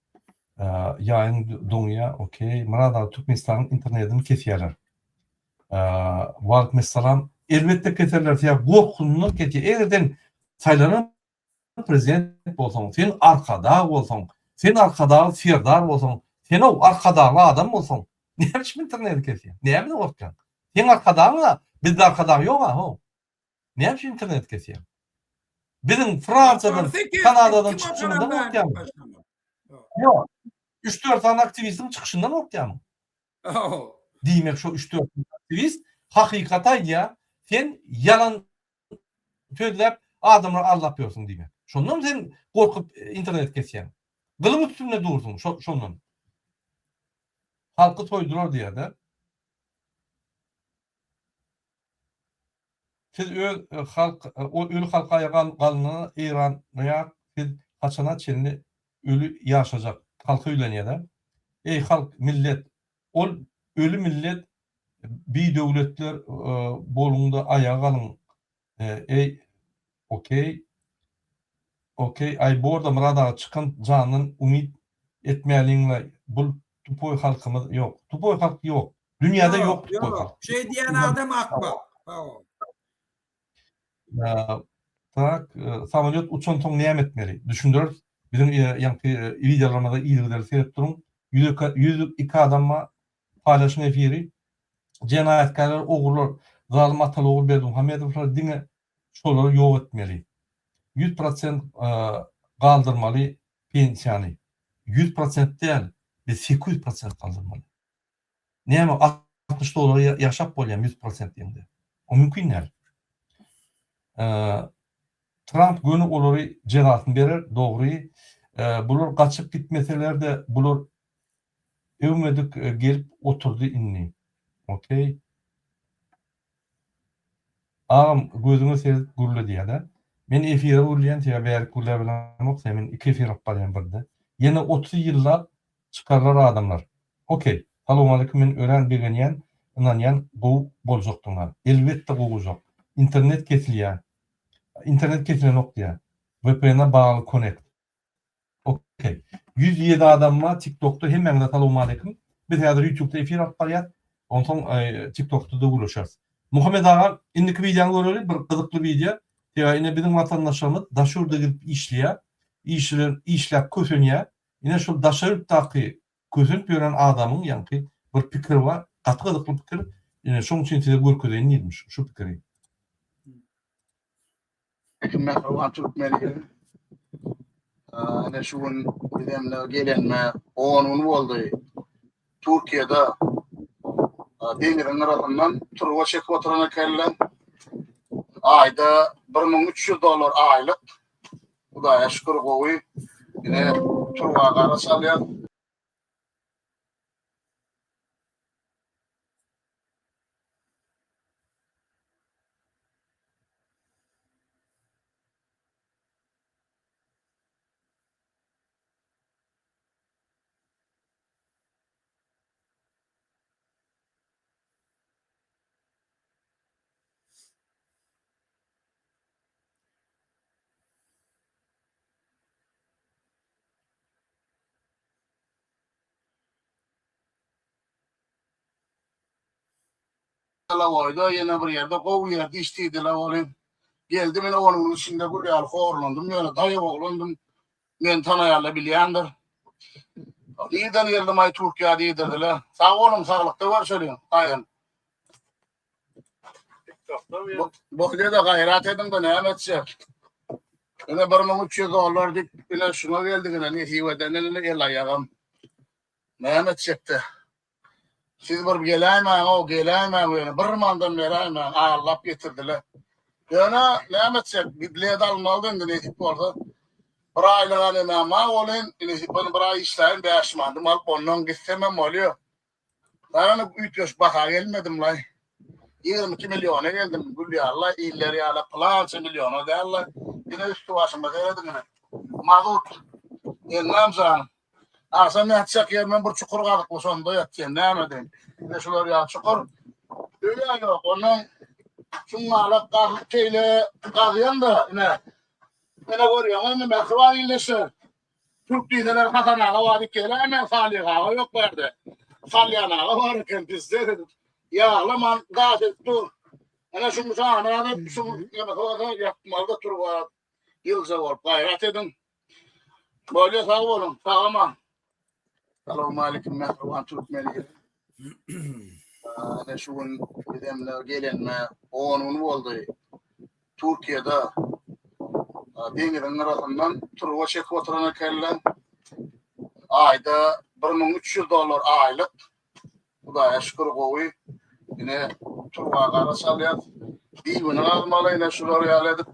Ýaýyň doňýa, okey. Myrat aga Türkmenistanyň internetini kesýärler. Waleýkim essalam. Elbetde keserler, sebäbi gorkundan kesýär. Eger sen saýlanan prezident bolsaň, sen arkadag bolsaň, sen arkadagly serdar bolsaň, sen-ow arkadagly adam bolsaň, näme üçin interneti kesýäň? Nämeden gorkýaň? Seň arkadagyň-a, bizde arkadag ýog-a, how. Näme üçin internet kesýäň? Biziň Fransiýadan, Kanadadan çykyşymyzdan gorkýaňmy? Ýok. 3-4 sany aktiwistiň çykyşyndan gorkýaňmy? Diýmek şo 3-4 aktiwist hakykaty aýdýar, sen ýalan sözläp adamlary aldap ýörsüň diýmek. Şondan sen gorkup internet kesýäň. Gylyň üstünde dursuň şondan. Halky soýdular diýýär-de. Siz öz halk öli halk aýaga galynana Eýran Yrak siz haçana çenli öli ýaşajak halka ýüzlenýädä eý halk millet ol öli millet bi döwletler boluňda aýaga galyň eý okey okey aý borda Myrat aga çykan jandan umyt etmäliňle bul tupoý halkymyz ýok tupoý halk ýok Dünýäde ýok tupoý halk. Şeý diýen adam akmak. Tak, samolýot uçansoň näme etmeli? Düşündireris. Biziň ýaňky wideolarymyza yzygiderli seredip duruň. 102 adam bar. Paýlaşyň efiri. Jenaýatkärler, ogrular, zalym ataly-ogul Berdimuhamedowlar diňe şolary ýok etmeli. 100% galdyrmaly pensiýany. 100% däl, biz 800% galdyrmaly. Näme 60 dollara ýaşap bolýamy 100% diýeňde? O mümkin däl. Tramp göni olary jezasyny berer, dogry. Bular gaçyp gitmeseler-de bular öwmedik gelip oturdy indi. Okey. Agam gözüňe seredip gürle diýýädä. Men efire gürleýän sebäbi bärik gürläp bilemok sebäbi men iki efir alyp barýan birde. Ýene 30 ýyllap çykarlar adamlar. Ok. Salowmaleýkim men örän begenýän ynanýan gowy boljakdygyna. Elbetde gowujak. Internet kesilýä. Internet kesilenok diýýä. VPN-a bagly connect. Ok. 107 adam bar TikTokda hemmäňize salowmaleýkim. Biz häzir YouTubeda efir alyp barýas. Onsoň TikTokda-da gürleşeris. Muhammet aga, indiki wideony göreli, bir gyzykly wideo. Sebäbi ine biziň watandaşlarymyz daşary ýurda gidip işleýär. Işler işläp kösenýär. Ine şol daşary ýurtdaky kösenip ýören adamyň ýaňky bir pikiri bar. Gaty gyzykly pikir. Ine şoň üçin size görkezeýin diýdim şu pikiri. Aleýkum mähriban türkmen ili. Ine şu gün bizemle gelenime 10 gün boldy. Türkiýede. Deňiziň gyrasyndan turba çekip oturan ekenler. Aýda 1300 dollar aýlyk. Hudaýa şükür gowy. Ine turba gara çalýar. Delowoýda ýene bir ýerde gowy ýerde iş diýdiler welin, geldim ine on günüň içinde gül ýaly horlandym, ýöne daýaw oglandym, meni tanaýanlar bilýändir. Nirden geldim aý Türkiýä diýdirdiler. Sag boluň, saglykda görşeliň, gaýyn. Bolýa-da gaýrat ediň-de näme etjek. Ine 1300 dollar diýip ine şuňa geldik ine nesip edenden ine el-aýagam. Näme etjekde. Siz bir geläýmäň-ow, geläýmäň ýöne, bir mandan beräýmäň, aldap getirdiler. Ýöne näme etjek, bilet almalydy indi nesip bolsa. Bir aýlyga nemäm bar welin, nesip bolsa bir aý işläýin, bäş mandym alyp ondan gitsemem bolýar. Dagany üýtgeşik baha gelmedim-laý. 22 milliona geldim, gül ýaly-la, iller ýaly pylança milliona däl-la. Ine üsti-başyma serediň ine. Mazut. Ennam jan. Agşam ýatjak ýerimem bir çukur gazykly, şonda ýatýan, näme edeýin. Ine şular ýaly çukur. Öý-ä ýok, ondan çuňňalak gazyp şeýle gazýan-da, ine. Ine görýäňizmi, mähriban ildeşler. Türk diýseler Hasan aga bar diýip geläýmäň, Salyh aga ýok bu ýerde. Salýan aga bar eken bizde. Ýaglaman gaz edip dur. Ine şuň janyny gazyp, şuň ýemesi bolsa ýatmaly-da turba ýylja bolup gaýrat ediň. Bolýa sag boluň, sag aman. Salowmalikim mähriban türkmen ili. Ine şu gün bizemler gelenine 10 gün boldy. Türkiýede deňiziň gyrasyndan turba çekip oturan ekenler. Aýda 1300 dollar aýlyk. Hudaýa şükür gowy. Ine turba gara çalýas. Düýbüni gazmaly ine şular ýaly edip.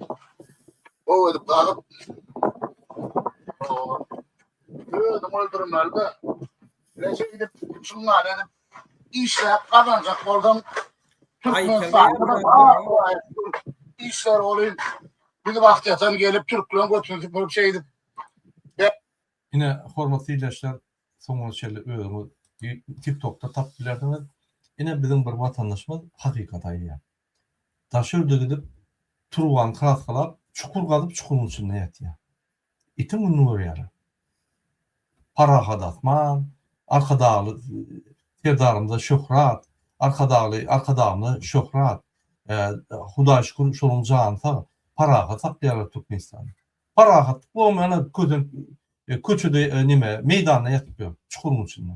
Gowy edip gazyp. Özüňi öldürmeli-de. Ine şeýdip şundan edip işläp gazanjak bolsaň Türkmenistanda da bar Hudaýa şükür işler bolyň. Biz wagt ýatan gelip türkleň götüni süpürip şeýdip Ine hormatly ildeşler soňuna çenli özüňiz TikTokda tapyp bilersiňiz. Ine biziň bir watandaşymyz hakykaty aýdýar. Daş ýerde gidip turbany kraskalap çukur gazyp çukuryň içinde ýatýar. Itiň gününi görýärler. Parahat asman, Arkadagly Serdarymyza şöhrat, Arkadagly Arkadagymyza şöhrat. Hudaý şükür şolaryň jany sag, parahat saklaýarlar Türkmenistany. Parahatlyk bolmaýana kösenip köçede neme meýdanda ýatyp ýör, çukuryň içinde.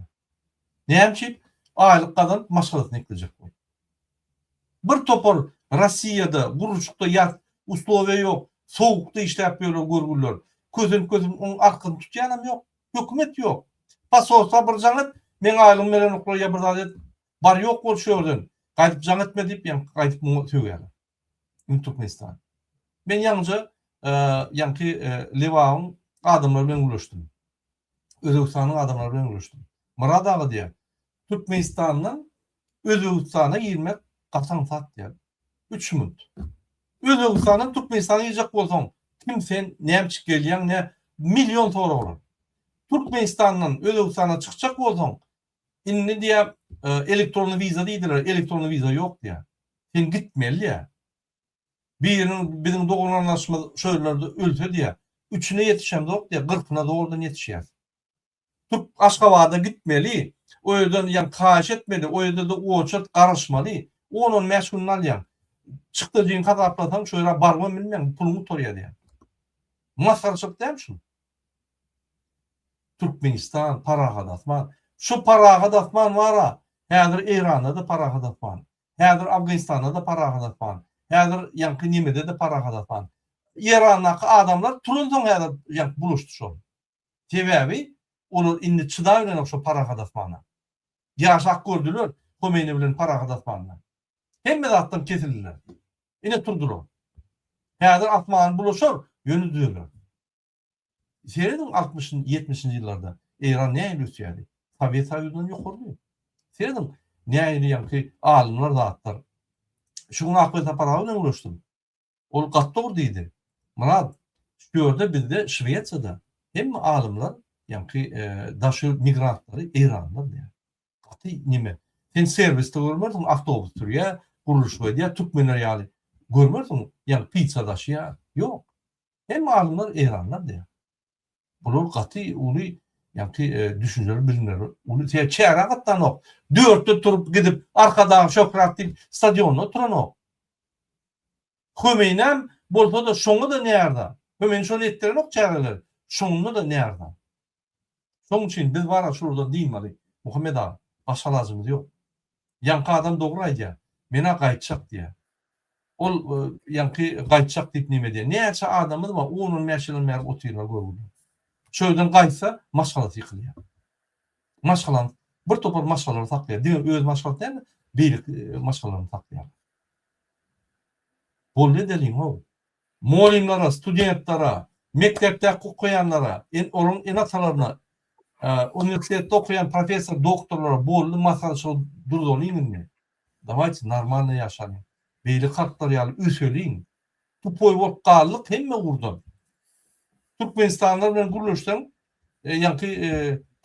Näme üçin? Aýlyk gazanyp maşgalasyny eklejek bolup. Bir topar Rossiýada gurluşykda ýat, uslowiýa ýok, sowukda işläp ýörler görgüliler. Kösenip kösenip onuň arkasyny tutýanam ýok, hökümet ýok. Posolstwa bir jaň et, meň aýlygymy berenoklar ýa bir zat et, bar ýok bol şu ýerden, gaýdyp jaň etme diýip ýaňky gaýdyp muňa sögýärler. Indi Türkmenistan. Men ýaňyja ýaňky Lebabyň adamlary bilen gürleşdim. Özbegistanyň adamlary bilen gürleşdim. Myrat aga diýýär, Türkmenistandan Özbegistana girmek gaty aňsat diýýär. 3 minut. Özbegistandan Türkmenistana girjek bolsaň, kim sen, näme üçin gelýäň, ne million soraglar. Türkmenistandan Özbegistana çykjak bolsaň, Indi diýýär, elektronny wiza diýdiler, elektronny wiza ýok diýýär. Sen gitmeli diýýär. Biriniň biziň dogan-garyndaşymyz şo ýerlerde ölse diýýär, üçüne ýetişemzok diýýär, gyrkyna zordan ýetişýäs. Türk Aşgabada gitmeli, o ýerden ýa haýyş etmeli, o ýerde-de oçert garaşmaly, on-on bäş gününi alýaň. Çykdajyňy hasaplasaň, şo ýere barybam bilmeň, puluň gutarýar diýýär. Masgaraçylyk dälmi şu? Türkmenistan parahat asman. Şu parahat asman bara, häzir Eýranda-da parahat asman. Häzir Afganistanda-da parahat asman. Häzir ýaňky nemede-de parahat asman. Eýrandaky adamlar turansoň häzir ýaňky bulaşdy şol. Sebäbi olar indi çydabilenok şo parahat asmana. Ýaşap gördüler. Homeýni bilen parahat asmanda. Hemme zatdan kesildiler. Ine turdular. Häzir asman bulaşar, ýöne düzeler. Serediň altmyşynjy, ýetmişinji ýyllarda Eýran nähili ösýärdi? Sowet Soýuzyndan ýokardy. Serediň, nähili ýaňky alymlar zatlar. Şu gün Akbel Sapar aga bilen görüşdim. Ol gaty dogry diýdi. Myrat, şu ýerde bizde Şwesiýada hemme alymlar ýaňky daş ýurt migrantlary eýranlylar diýýär. Gaty neme. Sen serwisde görmersiň awtobus sürýär, gurluşyk edýär, türkmenler ýaly görmersiň, ýaňky pitsa daşýar. Ýok. Hemme alymlar eýranlar diýýär. Bular gaty uly ýaňky düşünjeli bilimleri uly çärä gatnanok. Dörtde turup gidip Arkadag şöhrat diýip stadionda oturanok. Hömeýnäm bolsa-da şoňa-da närza. Hömeýni şony etdirenok çäreleri. Şoňunda-da närza. Şoň üçin biz bara şulardan dynmaly. Muhammet aga, başga alajymyz ýok. Ýaňky adam dogry aýdýar. Men-ä gaýtjak diýýär. Ol ýaňky gaýtjak diýip neme edýär. Näçe adamymyz bar, on-on bäş ýyldan bäri otyrlar görgüli. Şu ýerden gaýtsa, maşgalasy ýykylýar. Maşgalany, bir topar maşgalalary saklaýar. Diňe öz maşgalasy däl-de, beýleki maşgalalaryny saklaýar. Boldy edeliň-ow. Mugallymlara, studentlere, mekdepdäki okaýanlara, olaryň ene-atalaryna, uniwersitetde okaýan professor, doktorlara boldy masgaraçylygy durzalyň indi. Dawayte normalno ýaşalyň. Beýleki halklar ýaly öseliň. Tupoý bolup galdyk hemme ugurdan. Türkmenistanlylar bilen gürleşseň, ýaňky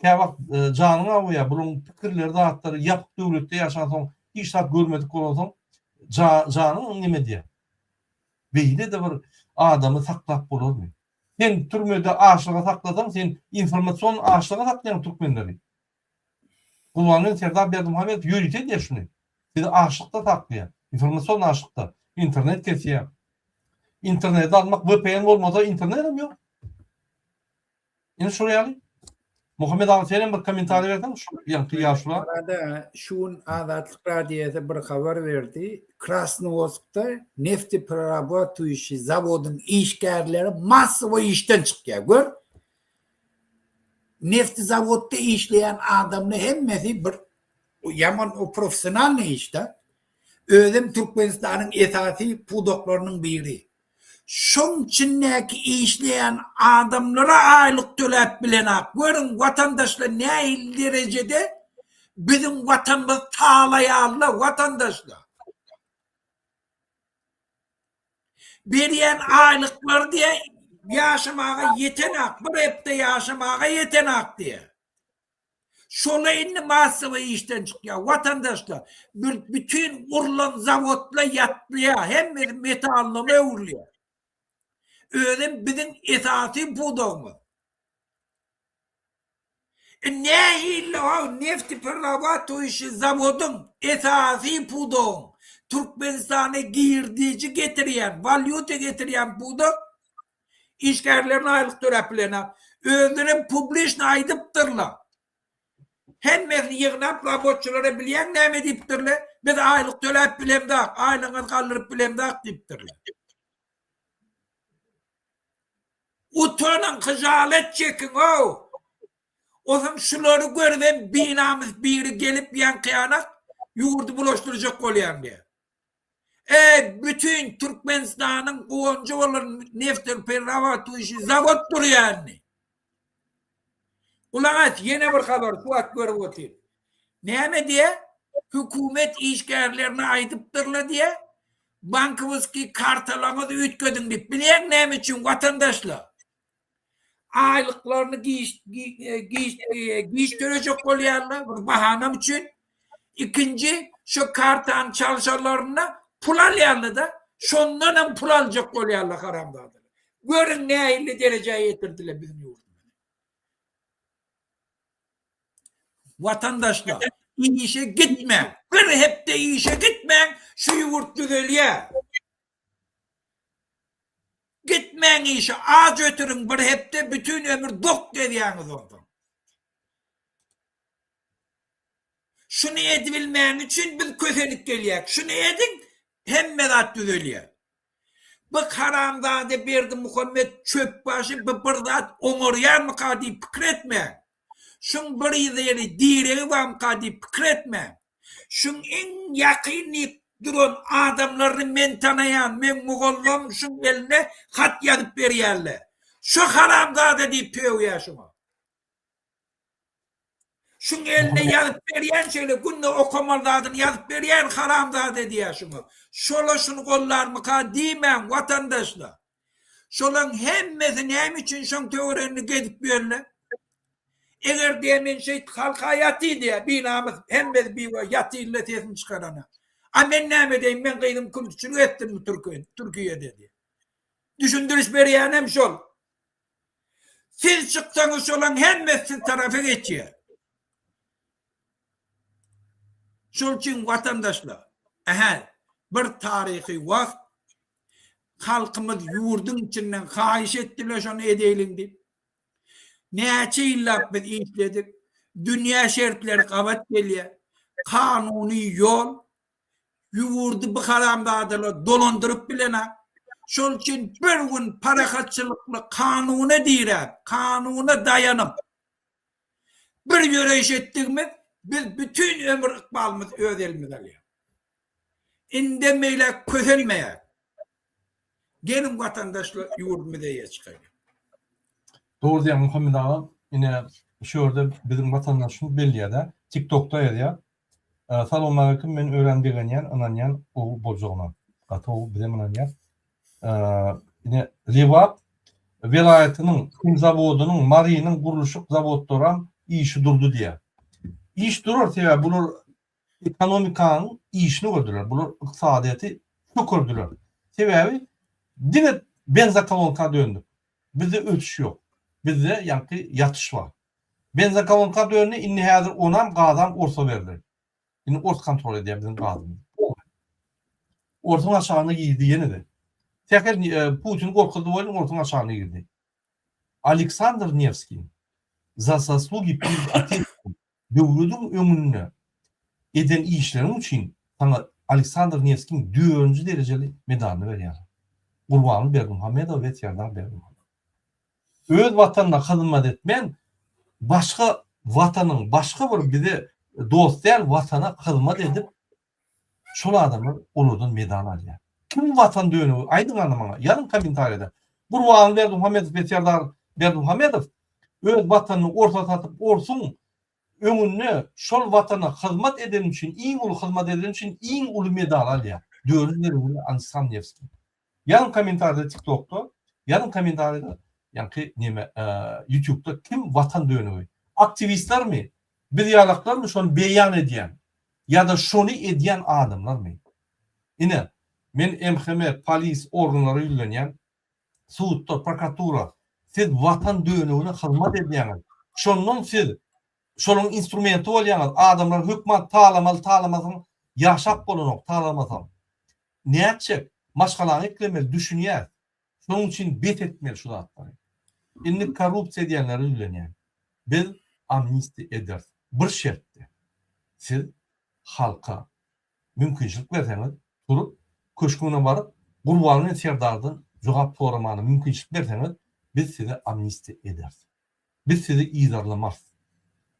käwagt janyň awuýar, bularyň pikirleri zatlary ýapyk döwletde ýaşansoň, hiç zat görmedik bolansoň, janyň neme edýär. Beýle-de bir adamy saklap bolarmy? Sen türmede açlyga saklasaň, sen informasion açlyga saklaýaň türkmenleri. Gurbanguly Serdar Berdimuhamedow ýörite edýär şuny. Sizi açlykda saklaýar. Informasion açlykda. Internet kesýär. Interneti almak VPN bolmasa internet hem ýok. Ine şol ýaly. Muhammet aga sen hem bir kommentariý berseň şu ýaňky ýaşula. Arada şu gün Azatlyk radiosy bir habar berdi. Krasnowodskda neftepererabatwýuşiý zawodyň işgärleri massowo işden çykýar. Gör. Neftizawodda işleýän adamlar hemmesi bir ýaman o professionalnyý işde. Özem Türkmenistanyň esasy pudaklarynyň biri. Şoň içindäki işleýän adamlara aýlyk töläp bilenak. Görüň watandaşlar nähili derejede biziň watanymyzy talaýarlar watandaşlar. Berýän aýlyklary diýe ýaşamaga ýetenak, bir hepde ýaşamaga ýetenak diýe. Şola indi massowy işden çykýar. Watandaşlar, bir bütin gurlan zawodlar ýatlyýar, hemmesi metalloma öwrülýär. Özem biziň esasy pudagymyz. E nähili o neftepererabatoýuşi zawodyň esasy pudagyň Türkmenistana girdiji getirýän, walýuta getirýän pudak işgärlerine aýlyk töläp bilenok. Özlerem publiçno aýdypdyrlar. Hemmesini ýygnap raboçylara bilýäň näme diýipdirler? Biz aýlyk töläp bilemzok, aýlygyňyzy galdyryp bilemzok diýipdirler. Utanyň, hyjalat çekiň-ow! Onsoň şulary görübem binamys biri gelip ýaňky-ýanak ýurdy bulaşdyrjak bolýaň diýýär. Eý, bütin Türkmenistanyň guwanjy bolan neftepererabatoýuşi zawod durýar indi. Gulak as, ýene bir habar şu wagt görüp otyryn. Näme diýýär? Hökümet işgärlerine aýdypdyrlar diýýär. Bankowskiý kartalaryňyzy üýtgediň diýip. Bilýäň näme üçin watandaşlar? Aýlyklaryny giç giç giç tölejek bolýarlar bir bahanam üçin. Ikinji şu kartany çalşanlarynda pul alýarlar-da, şondan hem pul aljak bolýarlar haramzadalar. Görüň nähili derejä ýetirdiler biziň ýurdumyzy. Watandaşlar, işe gitmäň. Bir hepde işe gitmäň, şu ýurt düzelýär. Gitmäň işe, aç ötüriň bir hepde, bütin ömür dok gezýäňiz onsoň. Şuny edibilmäni üçin biz kösenip gelýäk. Şuny ediň, hemme zat düzelýär. Bu haramzada Berdimuhamet çöpbaşy bu bir zat oňarýarmyka diýip pikir etmäň. Şuň bir ýeri diregi barmyka diýip pikir etmäň. Şuň iň ýakyn diýip duran adamlaryny men tanaýan, meň mugallym şuň eline hat ýazyp berýärler. Şo haramzada diýip sögýär şuňa. Şuň eline ýazyp berýän şeýle günde okamaly zadyny ýazyp berýän haramzada diýýär şuňa. Şola şuny gollarmyka diýmäň watandaşlar. Şolaň hemmesi näme üçin şoň töwereginde gezip ýörler? Eger diýýär men şeýt halka ýaty diýýär binamys hemmesi biwa ýatylla sesini çykarana. A men näme edeýin men gyzym külçülik etdim Türkiýede diýýär. Düşündiriş berýänem şol. Siz çyksaňyz şolaň hemmesi siz tarapa geçýär. Şol üçin watandaşlar, ähä, bir taryhy wagt halkymyz ýurduň içinden haýyş etdiler şony edeýliň diýip. Näçe ýyllap biz işledik. Dünýä şertleri gabat gelýär. Kanuny ýol Ýurdy bu haramzadalar dolandyryp bilenak. Şol üçin bir gün parahatçylykly kanuna diräp, kanuna daýanyp bir ýöreýiş etdigimiz biz bütin ömür ykbalymyzy öz elimize alýar. Indem beýläk kösenmeýär. Geliň watandaşlar ýurdumyza eýe çykaýlyň. Dogry diýýäň Muhammet aga, ine şu ýerde biziň watandaşymyz belleýärde, TikTokda ýazýar. Salowmaleýkim men örän begenýän ynanýan gowy boljagyna gaty gowy bizem ynanýas ine Lebap welaýatynyň him zawodynyň Marynyň gurluşyk zawodlaram işi durdy diýýär iş durar sebäbi bular ekonomikanyň işini gördüler bular ykdysadyýeti çökerdiler sebäbi diňe benzokolonka döndük bizde ösüş ýok bizde ýaňky ýatyş bar Benzokolonka döndi indi häzir onam gazam orsa berdi. Indi ors kontrol edýär biziň gazymyzy. Orsuň aşagyna girdi ýene-de. Sähel Putin gorkuzdy welin orsuň aşagyna girdi. Aleksandr Newskiý za zaslugi perед Otечеством döwlediň öňünde eden işleriň üçin saňa Aleksandr Newskiň dördünji derejeli medalyny berýärler. Gurbanguly Berdimuhamedow we Serdar Berdimuhamedow. Öz watanyna hyzmat etmän, başga watanyň, başga bir bize dost däl watana hyzmat edip, şol adamlar olardan medal alýar. Kim watan dönügi? Aýdyň ana maňa, ýazyň kommentariýada. Gurbanguly Berdimuhamedow we Serdar Berdimuhamedow öz watanyny orsa satyp, orsuň öňünde şol watana hyzmat edeni üçin, iň uly hyzmat edeni üçin iň uly medaly alýar. Dördünji derejeli Aleksandr Newskiý. Ýazyň kommentariýada tiktokda ýazyň kommentariýada ýaňky neme ýutubda kim watan dönügi aktiwistlermi biz ýalaklarmy şony beýan edýän ýada şony edýän adamlarmy ine men MHM polis organlara ýüzlenýän sudda prokuratura siz watan dönügine hyzmat edýäňiz şondan siz şolaryň instrumenti bolýaňyz adamlar hökman talamaly talamasaň ýaşap bolanok talamasaň Nätjek? Maşgalaňy eklemeli, düşünýäs. Şonuň üçin bes etmeli şu zatlary. Indi korrupsiýa edýänlere ýüzlenýän. Biz amnistiýa ederis. Bir şertde. Siz halka mümkinçilik berseňiz, turup, köşgüne baryp, Gurbanguly Serdardan jogap soramana mümkinçilik berseňiz, biz size amnistiýa ederis. Biz sizi yzarlamarys.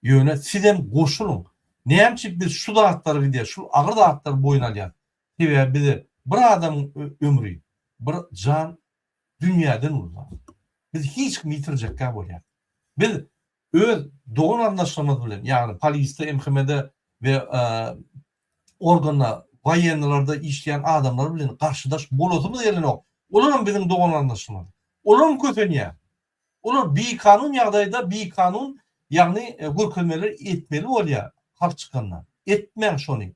Ýöne sizem goşulyň. Näme üçin biz şu zatlary gidýäs, şu agyr zatlary boýun alýas? Sebäbi bize bir adamyň ömri, bir jan dünýäden uly zat. Biz hiç kimi ýitirjekkä bolýas. Biz öz dogan-garyndaşlarymyz bilen, ýagny polisde, MHM-de we organda, woýennylarda işleýän adamlar bilen garşydaş bolasymyz gelenok. Olaram biziň dogan-garyndaşlarymyz. Olaram kösenýär. Olar bikanun ýagdaýda bikanun ýagny görkezmeler etmeli bolýar halk çykanda. Etmäň şony.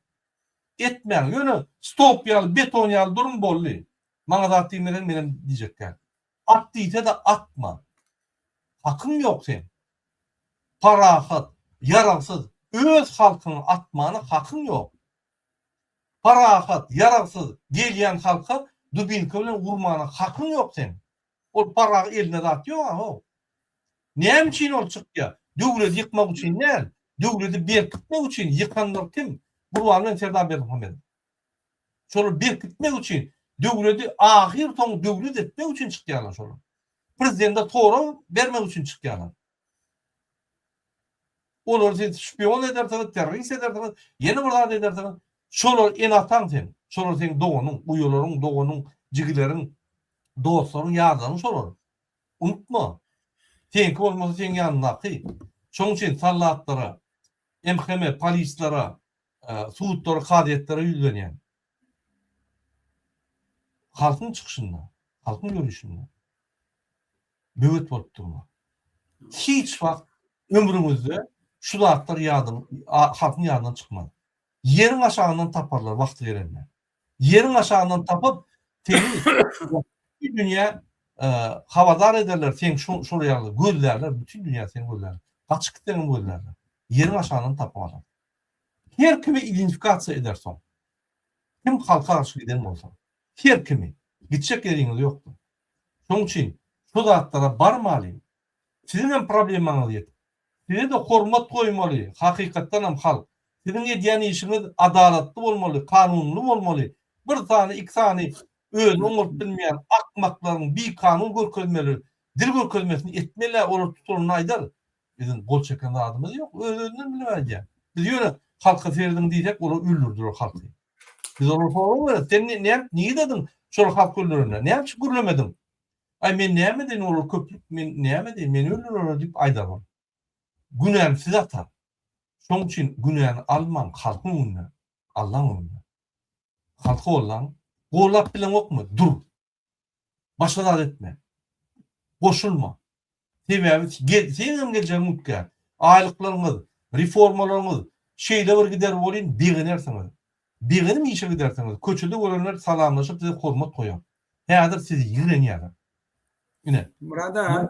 Etmäň. Ýöne stop ýaly beton ýaly duruň boldy. Maňa zat diýmeseň menem diýjek däl. At diýsede atma. Hakyň ýok seň. Parahat, ýaragsyz öz halkyňy atmana hakyň ýok. Parahat, ýaragsyz gelýän halka dubinka bilen urmana hakyň ýok seň. Ol paragy elinde zat ýok how. Näme üçin ol çykýar? Döwleti ýykmak üçin däl, döwleti berkitmek üçin ýykanlar kim? Gurbanguly bilen Serdar Berdimuhamedow. Şolary berkitmek üçin, döwleti ahyr soňy döwlet etmek üçin çykýarlar şolar. Prezidente sorag bermek üçin çykýarlar. Olary siz şpion edersiňiz, terrorist edersiňiz, ýene bir zat edersiňiz. Şolar ene-ataň seň, şolar seň doganyň, uýalaryň, doganyň, jigileriň, dostlaryň, ýarlaryň şolar. Unutma. Seňki bolmasa seň ýanyndaky. Şonuň üçin sallatlara, MHM, polislere, sudlara, kazyýetlere ýüzlenýän. Halkyň çykyşynda, halkyň ýörişinde böwet bolup durma. Hiç wagt ömrüňizde şu zatlar ýadyň, halkyň ýadyndan çykmaz. Ýeriň aşagyndan taparlar wagty gelende. Ýeriň aşagyndan tapyp, seni bütin dünýä habardar ederler, seň şol ýaly gözlärler, bütin dünýä seni gözlär. Gaçyp gitseňem gözlärler. Ýeriň aşagyndan tapyp alar. Her kimi identifikasiýa eder soň. Kim halka garşy giden bolsa. Her kimi. Gitjek ýeriňiz ýokdur. Şonuň üçin şu zatlara barmalyň. Siziň hem problemaňyz ýetip. Size-de hormat goýmaly, hakykatdan hem halk. Siziň edýän işiňiz adalatly bolmaly, kanunyly bolmaly. Bir sany, iki sany özüni oňaryp bilmeýän akmaklaryň bikanun görkezmeleri, dil görkezmesini etmeli-ä, olar tutulanda aýdar, Biziň gol çeken zadymyz ýok, öz-özünden bilip aýdýar. Biz ýöne halka serediň diýsek, olar öldürdiler halky. Biz olara sorag bereris, sen näme, nirediň şol halk öldürende, näme üçin gürlemediň? Aý men näme edeýin olar köplük men näme edeýin meni öldürerler diýip aýdar ol. Günäni size atar. Şoň üçin günäni almaň halkyň öňünde, Allaň öňünde. Halky gollaň. Gollap bileňokmy? Dur. Başga zat etme. Goşulma. Sebäbi seňem geljegiň üýtgär. Aýlyklaryňyz, reformalaryňyz şeýle bir gider welin begenersiňiz. Begenip işe gidersiňiz. Köçede görenler salamlaşyp size hormat goýar. Häzir sizi ýigrenýärler. Ine. Myrat aga,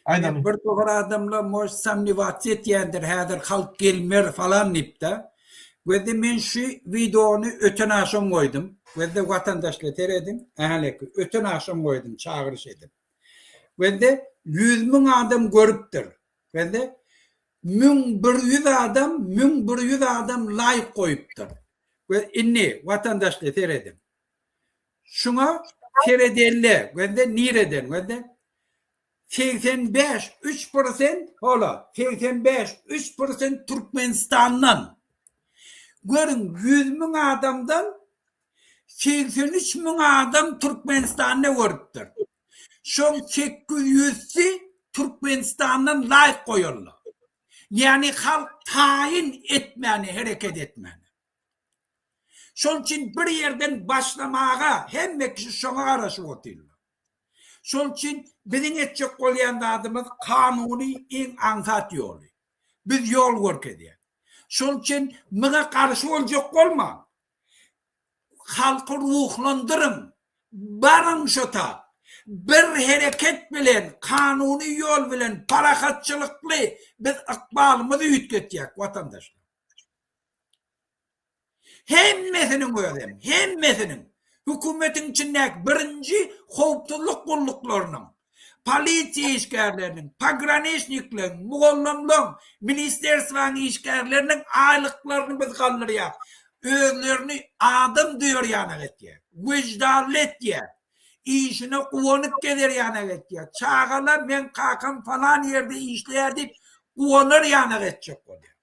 Aýdamy. bir topar adamlar может somnewasiýa etýändir häzir halk gelmer falan diýip-de. Gözde men şu wideony öten agşam goýdum. Gözde watandaşlar serediň. Ähäleki öten agşam goýdum çagyryş edip. Gözde 100 müň adam görüpdir. Gözde 1100 adam 1100 adam laýk goýupdyr. We indi watandaşlar serediň. Şuňa seredelle, gözde nireden, gözde 85 3 prosent hola 85 3 prosent Türkmenistandan. Görüň 100 müň adamdan 83 müň adam Türkmenistanda görüpdir. Şoň 800-si Türkmenistandan laýk goýanlar. Ýagny halk taýyn etmäne, hereket etmäne. Şol üçin bir ýerden başlamaga hemme kişi şoňa garaşyp otyrlar. Şol üçin biziň etjek bolýan zadymyz kanuny iň aňsat ýoly. Biz ýol görkezýäs. Şol üçin muňa garşy boljak bolmaň. Halky ruhlandyryň. Baryň şo tap. Bir hereket bilen, kanuny ýol bilen, parahatçylykly biz ykbalymyzy üýtgetýäk, watandaşlar. Hemmesiniň özem, hemmesiniň, hökümetiň içindäki birinji howpsuzlyk gulluklarynyň, polisiýa işgärleriniň, pograniçnikleriň, mugallymlaryň, ministerstwanyň işgärleriniň aýlyklaryny biz galdyrýas. Özlerini adam duýar ýanak etýär, wyždanly etýär, işine guwanyp gezer ýanak etýär. Çagalar meň kakam falan ýerde işleýär diýip guwanar ýanak etjek bolýar.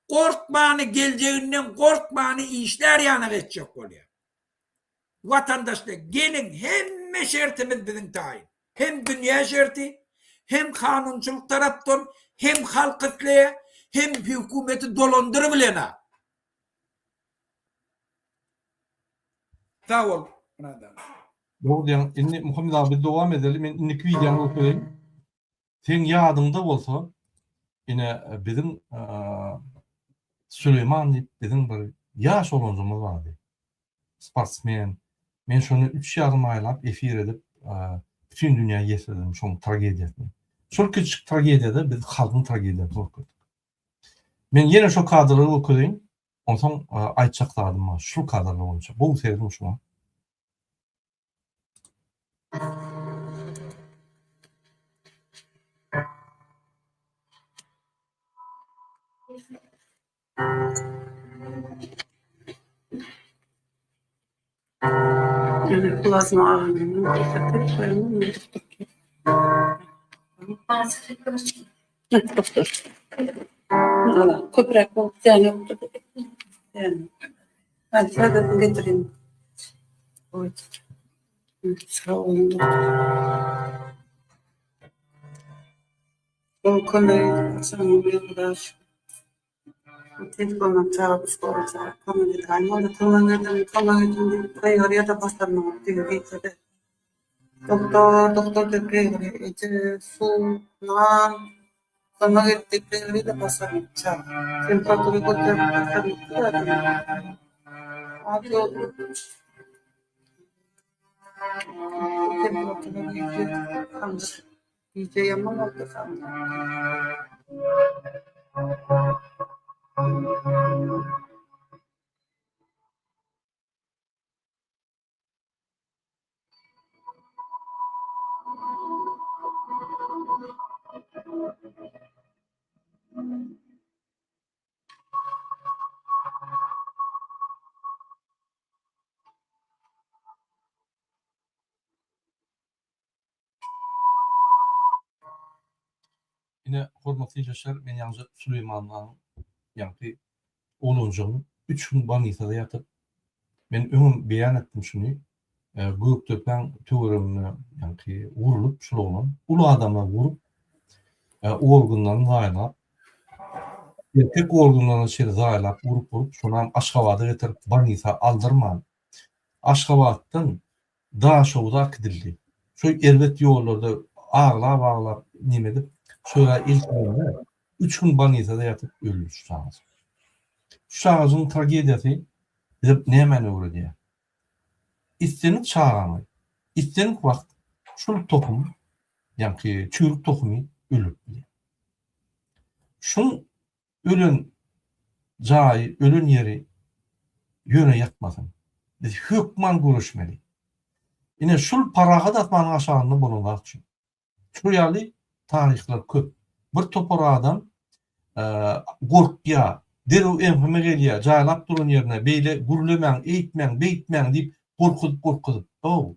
Gorkmany geljeginden gorkmany işlär ýanak etjek bolýar. Watandaşlar geliň hemme şertimiz biziň taýyn. Hem dünýä şerti, hem kanunçylyk tarapdan, hem halk isleýär, hem hökümeti dolandyrybilena. Sag bol Myrat aga. Dogry diýýäň. Indi Muhammet aga biz dowam edeli. Men indiki wideony görkezeýin. Seň ýadyňda bolsa, ine biziň Süleýman diýip biziň bir ýaş oglanjygymyz bardy. Sportsmen. Men şony üç ýarym aýlap efir edip, bütin dünýä ýetirdim şoň tragediýasyny. Şol kiçijik tragediýada biz halkyň tragediýasyny görkezdik. Men ýene şo kadrlary görkezeýin, onsoň aýtjak zadym bar şul kadrlar boýunça. Gowy serediň şuňa. Doktor. Ala, köpräk bolup däne ýokdur. Däne. Hadi sadasyny getireyim. Oý. Sag boluň doktor. Gowy kömek edip Hudaýa şükür. Telefondan çagyryp skora çagyryp kömek edäýiň onda kömek ediň kömek ediň diýip gygyrýada başarnok diýip gitse-de. Doktor doktor diýip gygyrýa eje suw nan kömek et diýip gygyrýada başarnok çaga. Temperatura göterip başarnokdy zaten. Temperatura güýçli Gije ýaman boldy sanda. Ine, hormatly ildeşler, men ýaňja Süleýmanlaň ýaňky oglanjygyň üç gün bolnisada ýatyp, men öňem beýan etdim şuny, Gökdepäň töwereginde ýaňky urlup şul oglan, uly adamlar urup, organlaryny zaýalap, erkek organlaryna çenli zaýalap urup-urup, şonam Aşgabada getirip bolnisa aldyrman, Aşgabatdan Daşoguza äkidildi. Şo erbet ýollarda aglap-aglap neme edip, şo ýere eltilende, üç gün bolnisada ýatyp öldi şu çagajyk. Şu çagajygyň tragediýasy bize nämäni öwredýär? Islendik çagany, islendik wagt şul tohum, ýaňky çüýrük tohumy öldürip bilýär. Şuň Ölen jaýy, ölen ýeri ýöne ýatmasyn. Biz hökman göreşmeli. Ine şul parahat asmanyň aşagynda bolan zat şu. Şu ýaly taryhlar köp. Bir topar adam gorkýar, derrew MHM gelýär, jaýlap duran ýerine beýle gürlemäň, eýtmäň, beýtmäň diýip gorkuzyp-gorkuzyp. Ow!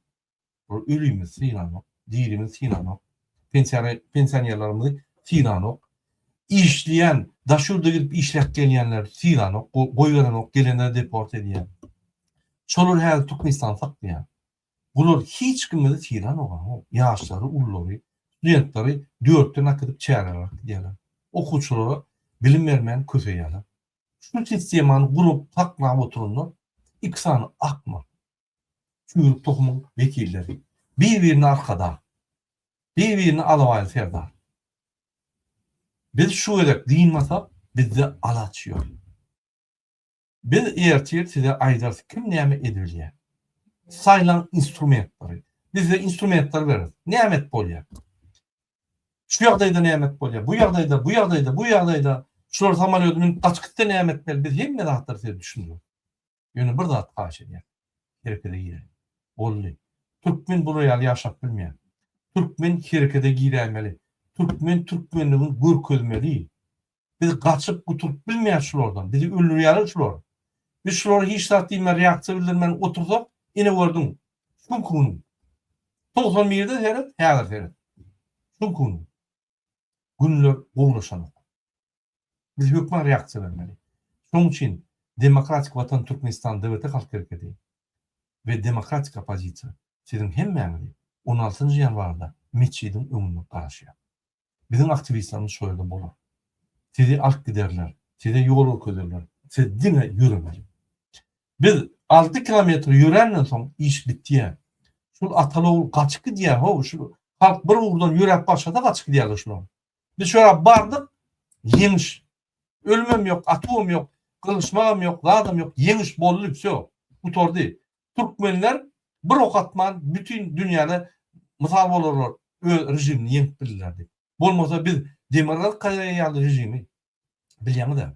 Olar ölimizi sylanok, dirimizi sylanok, pensionerlerimizi sylanok, işleýän, daş ýurda gidip işläp gelýänleri sylanok, goýberenok, gelenleri deport edýär. Şolar häzir Türkmenistany saklaýar. Bular hiç kimimizi sylanok, ýaşlary, ululary, studentleri dörtden äkidip çärelere äkidýärler. Okuwçylara bilim bermän köseýärler. Şu sistemany gurup saklap oturanlar iki sany akmak. Çüýrük tohumyň wekilleri. Bir-birine arkadag. Bir-birine alabaýly serdar. Biz şu gezek dynmasak, bizde alaç ýok. Biz ertir size aýdarys kim näme edibilýär. Saýlaň instrumentleri. Biz size instrumentleri bereris. Näme edip bolýar? Şu ýagdaýda näme edip bolýar? Bu ýagdaýda, bu ýagdaýda, bu ýagdaýda şular samolýoda münüp gaçyp gitse näme etmeli? Biz hemme zatlary size düşündireris. Ýöne bir zat haýyş edýän. Herekede giräý. Boldy. Türkmen bular ýaly ýaşap bilmeýär. Türkmen herekede giräýmeli. Türkmen türkmenligini görkezmeli. Biz gaçyp gutulyp bilmeýäris şulardan. Bizi öldürýärler şular. Biz şulara hiç zat diýmän reaksiýa bildirmän otursak, ine gördüň. Şu günki günüň. 91-de seret, häzir seret. Şu günki günüň. Günler gowulaşanok. Biz hökman reaksiýa bermeli. Şonuň üçin Demokratik Watan Türkmenistan DWT Halk Hereketi we Demokratik oppozisiýa siziň hemmäňizi on altynjy ýanwarda metjidiň öňünde garaşýar. Biziň aktiwistlerimiz şo ýerde bolar. Sizi alyp giderler, size ýol görkezerler. Siz diňe ýöremeli. Biz alty kilometr ýöränden soň iş bitýär. Şul ataly-ogul gaçyp gidýär, how, şul halk bir ugurdan ýöräp başlasa gaçyp gidýärler şular. Biz şoňa bardyk, ýeňiş. Ölümem ýok, atuwam ýok, gylyşmagam ýok, zadam ýok, ýeňiş boldy, wsýo, gutardy. Türkmenler bir ok atman bütin dünýäde mysal bolarlar, öz režimini ýeňip bildiler diýip. Bolmasa biz Demirgazyk Koreýa ýaly režimi bilýäňiz-ä.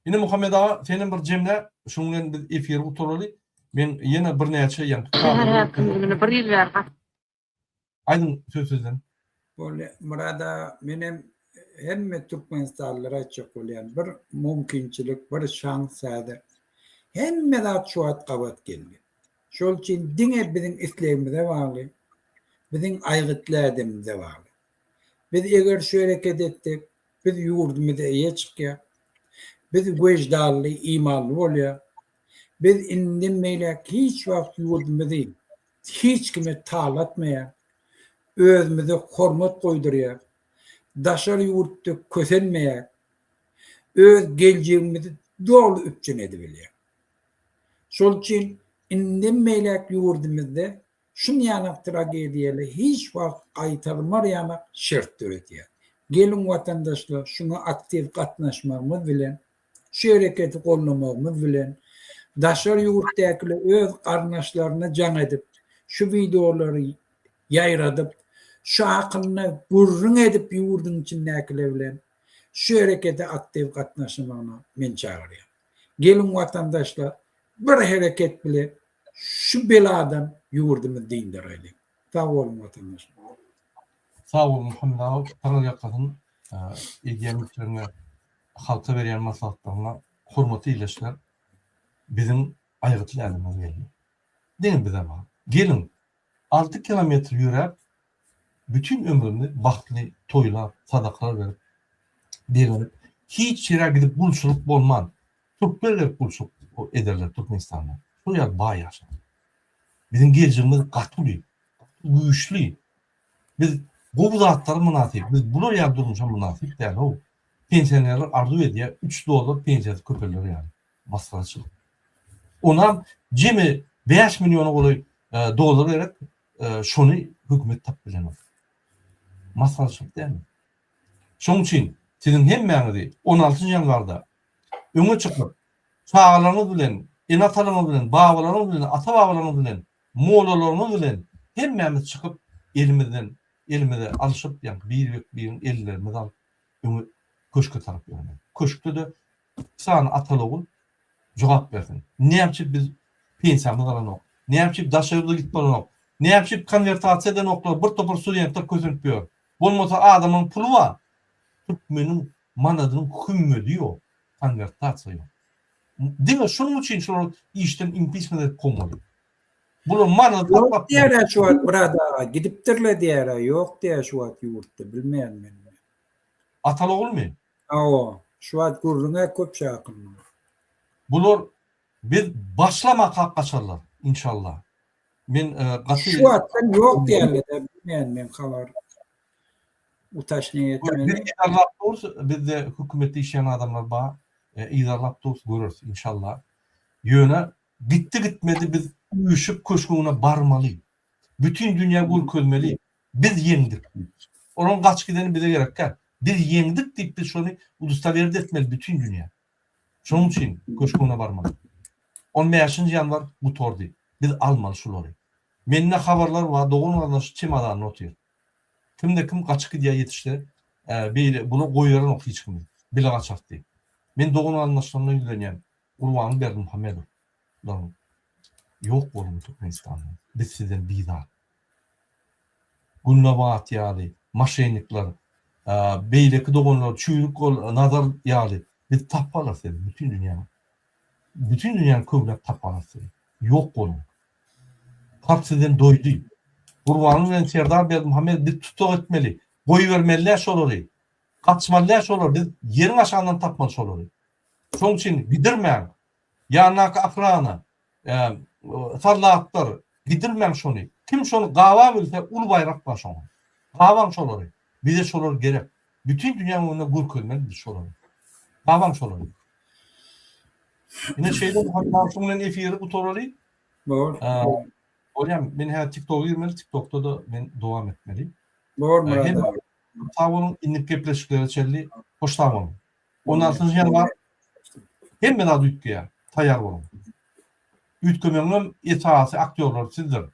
Indi Muhammet aga senem bir jemle, şuň bilen biz efiri gutaraly. Men ýene birnäçe ýaňky Şäher häkimligine bir ýyl bäri gat. Aýdyň söz sizden. Boldy Myrat aga menem hemme Türkmenistanlylara aýtjak bolýan bir mumkinçilik bir şans häzir hemme zat şu wagt gabat geldi. Şol üçin diňe biziň islegimize bagly biziň aýgytly ädimimize bagly. Biz eger şu hereket etsek, biz ýurdumyza eýe çykýas. Biz weždanly, imanly bolýas. Biz indem beýläk hiç wagt ýurdumyzy hiç kime talatmaýas. Özümize hormat goýdurýas. Daşary ýurtda kösenmeýäs. Öz geljegimizi doly üpjün edibilýäs. Şol üçin indem beýläk ýurdumyzda şunýanak tragediýaly hiç wagt gaýtalmar ýanak şert döredýär. Geliň watandaşlar şuňa aktiw gatnaşmagymyz bilen, şu hereketi gollamagymyz bilen, daşary ýurtdakylar öz garyndaşlaryna jaň edip, şu wideolary ýaýradyp, şu hakynda gürrüň edip ýurduň içindäkiler bilen şu herekete aktiw gatnaşmagyna men çagyrýan. Geliň watandaşlar bir hereket bile şu beladan ýurdumyzy dyndaraýlyň. Sag boluň watandaşlar. Sag bol Muhammet aga taňry ýalkasyn edýän işleriňe halka berýän maslahatlaryňa hormatly ildeşler biziň aýgytly ädimimiz geldi. Diňe bize bagly. Geliň 6 kilometr ýöräp bütin ömrüni bagtly toýlap, sadakalar berip, begenip, hiç ýere gidip gulçulyk bolman, türkler gelip gulçulyk ederler Türkmenistanda. Şol ýaly baý ýaşar. Biziň geljegimiz gaty uly, gaty güýçli. Biz gowy zatlara mynasyp, biz bular ýaly durmuşa mynasyp däl-ow. Pensionerler arzuw edýär, üç dollar pensiýasy köpelder ýaly. Masgaraçylyk. Onam jemi 5 milliona golaý dollar gerek, şony hökümet tapyp bilenok. Masgaraçylyk dälmi? Şonuň üçin siziň hemmäňizi 16 ýanwarda öňe çykyp, çagalaryňyz bilen, ene-atalaryňyz bilen, babalaryňyz bilen, ata-babalaryňyz bilen, mollalaryňyz bilen hemmämiz çykyp, elimizden elimize alşyp, ýagny bir-biriň ellerimizi alyp öňe köşke tarap ýöremeli. Köşkde-de iki sany ataly-ogul jogap bersin. Näme üçin biz pensiýamyzy alanok? Näme üçin daşary ýurda gidip bolanok? Näme üçin konwertasiýa edenoklar, bir topar studentler kösenip ýör? Bolmasa adamyň puly bar. Türkmeniň manadynyň hümmedi ýok. Konwertasiýa ýok. Diňe şunuň üçin şolary işden impiçment edip kowmaly. Bular manady Ýok diýýär-ä şu wagt Myrat aga, gidipdirler diýýär-ä, ýok diýýär şu wagt ýurtda, bilmeýän men. Ataly ogulmy? Hawa, şu wagt gürrüň-ä köp şu hakynda. Bular biz başlamakak gaçarlar inşallah. Men gaty Şu wagtdan ýok diýýärler-dä, bilmeýän men habar utaşniýa etmeli. Biz yzarlap durus, bizde hökümetde işleýän adamlar bar, yzarlap durus göreris inşallah. Ýöne gitdi gitmedi biz üýşüp köşgüňe barmaly. Bütin dünýä görkezmeli. Biz ýeňdik diýip. Olaryň gaçyp gideni bize gerek däl. Biz ýeňdik diýip biz şony udostowerit etmeli bütin dünýä. Şonuň üçin köşgüne barmaly. On bäşinji ýanwar gutardy. Biz almaly şulary. Mende habarlar bar dogan-garyndaş çemadanda otyr. Kimde kim gaçyp gidýär ýetişse beýle bular goýberenok hiç kimi. Bile gaçarys diýip. Men dogan-garyndaşlaryma ýüzlenýän. Gurbanguly Berdimuhamedow laryň ýok boluň Türkmenistandan. Biz sizden bizar. Gülnabat ýaly moşennikler, beýleki doganlar çüýrük ol Nazar ýaly biz tapyp alarys sizi bütin dünýäni. Bütin dünýäni köwläp tapyp alarys sizi. Ýok boluň. Halk sizden doýdy. Gurbanguly bilen Serdar Berdimuhamedow biz tussag etmeli. Goýbermeli däl şolary. Gaçmaly däl şolary. Biz ýeriň aşagyndan tapmaly şolary. Şonuň üçin gidirmäň. Ýandaky ohrana, Sallatlar, gidirmäň şony. Kim şony gaba bilse uly baýrak bar şoňa. Gabaň şolary. Bize şolar gerek. Bütin dünýäň öňünde görkezmeli biz şolary. Gabaň şolary. Ine şeýle Muhammet aga şuň bilen efiri gutaraly. Bor. Bolýar. Men häzir TikToka girmeli. TikTokda-da men dowam etmeli. Bor Myrat aga. Sag boluň. Indiki gepleşiklere çenli hoş sag boluň. 16 ýanwar hemme zat üýtgeýär. Taýýar boluň. Üýtgemegiňem esasy aktýorlary sizdir.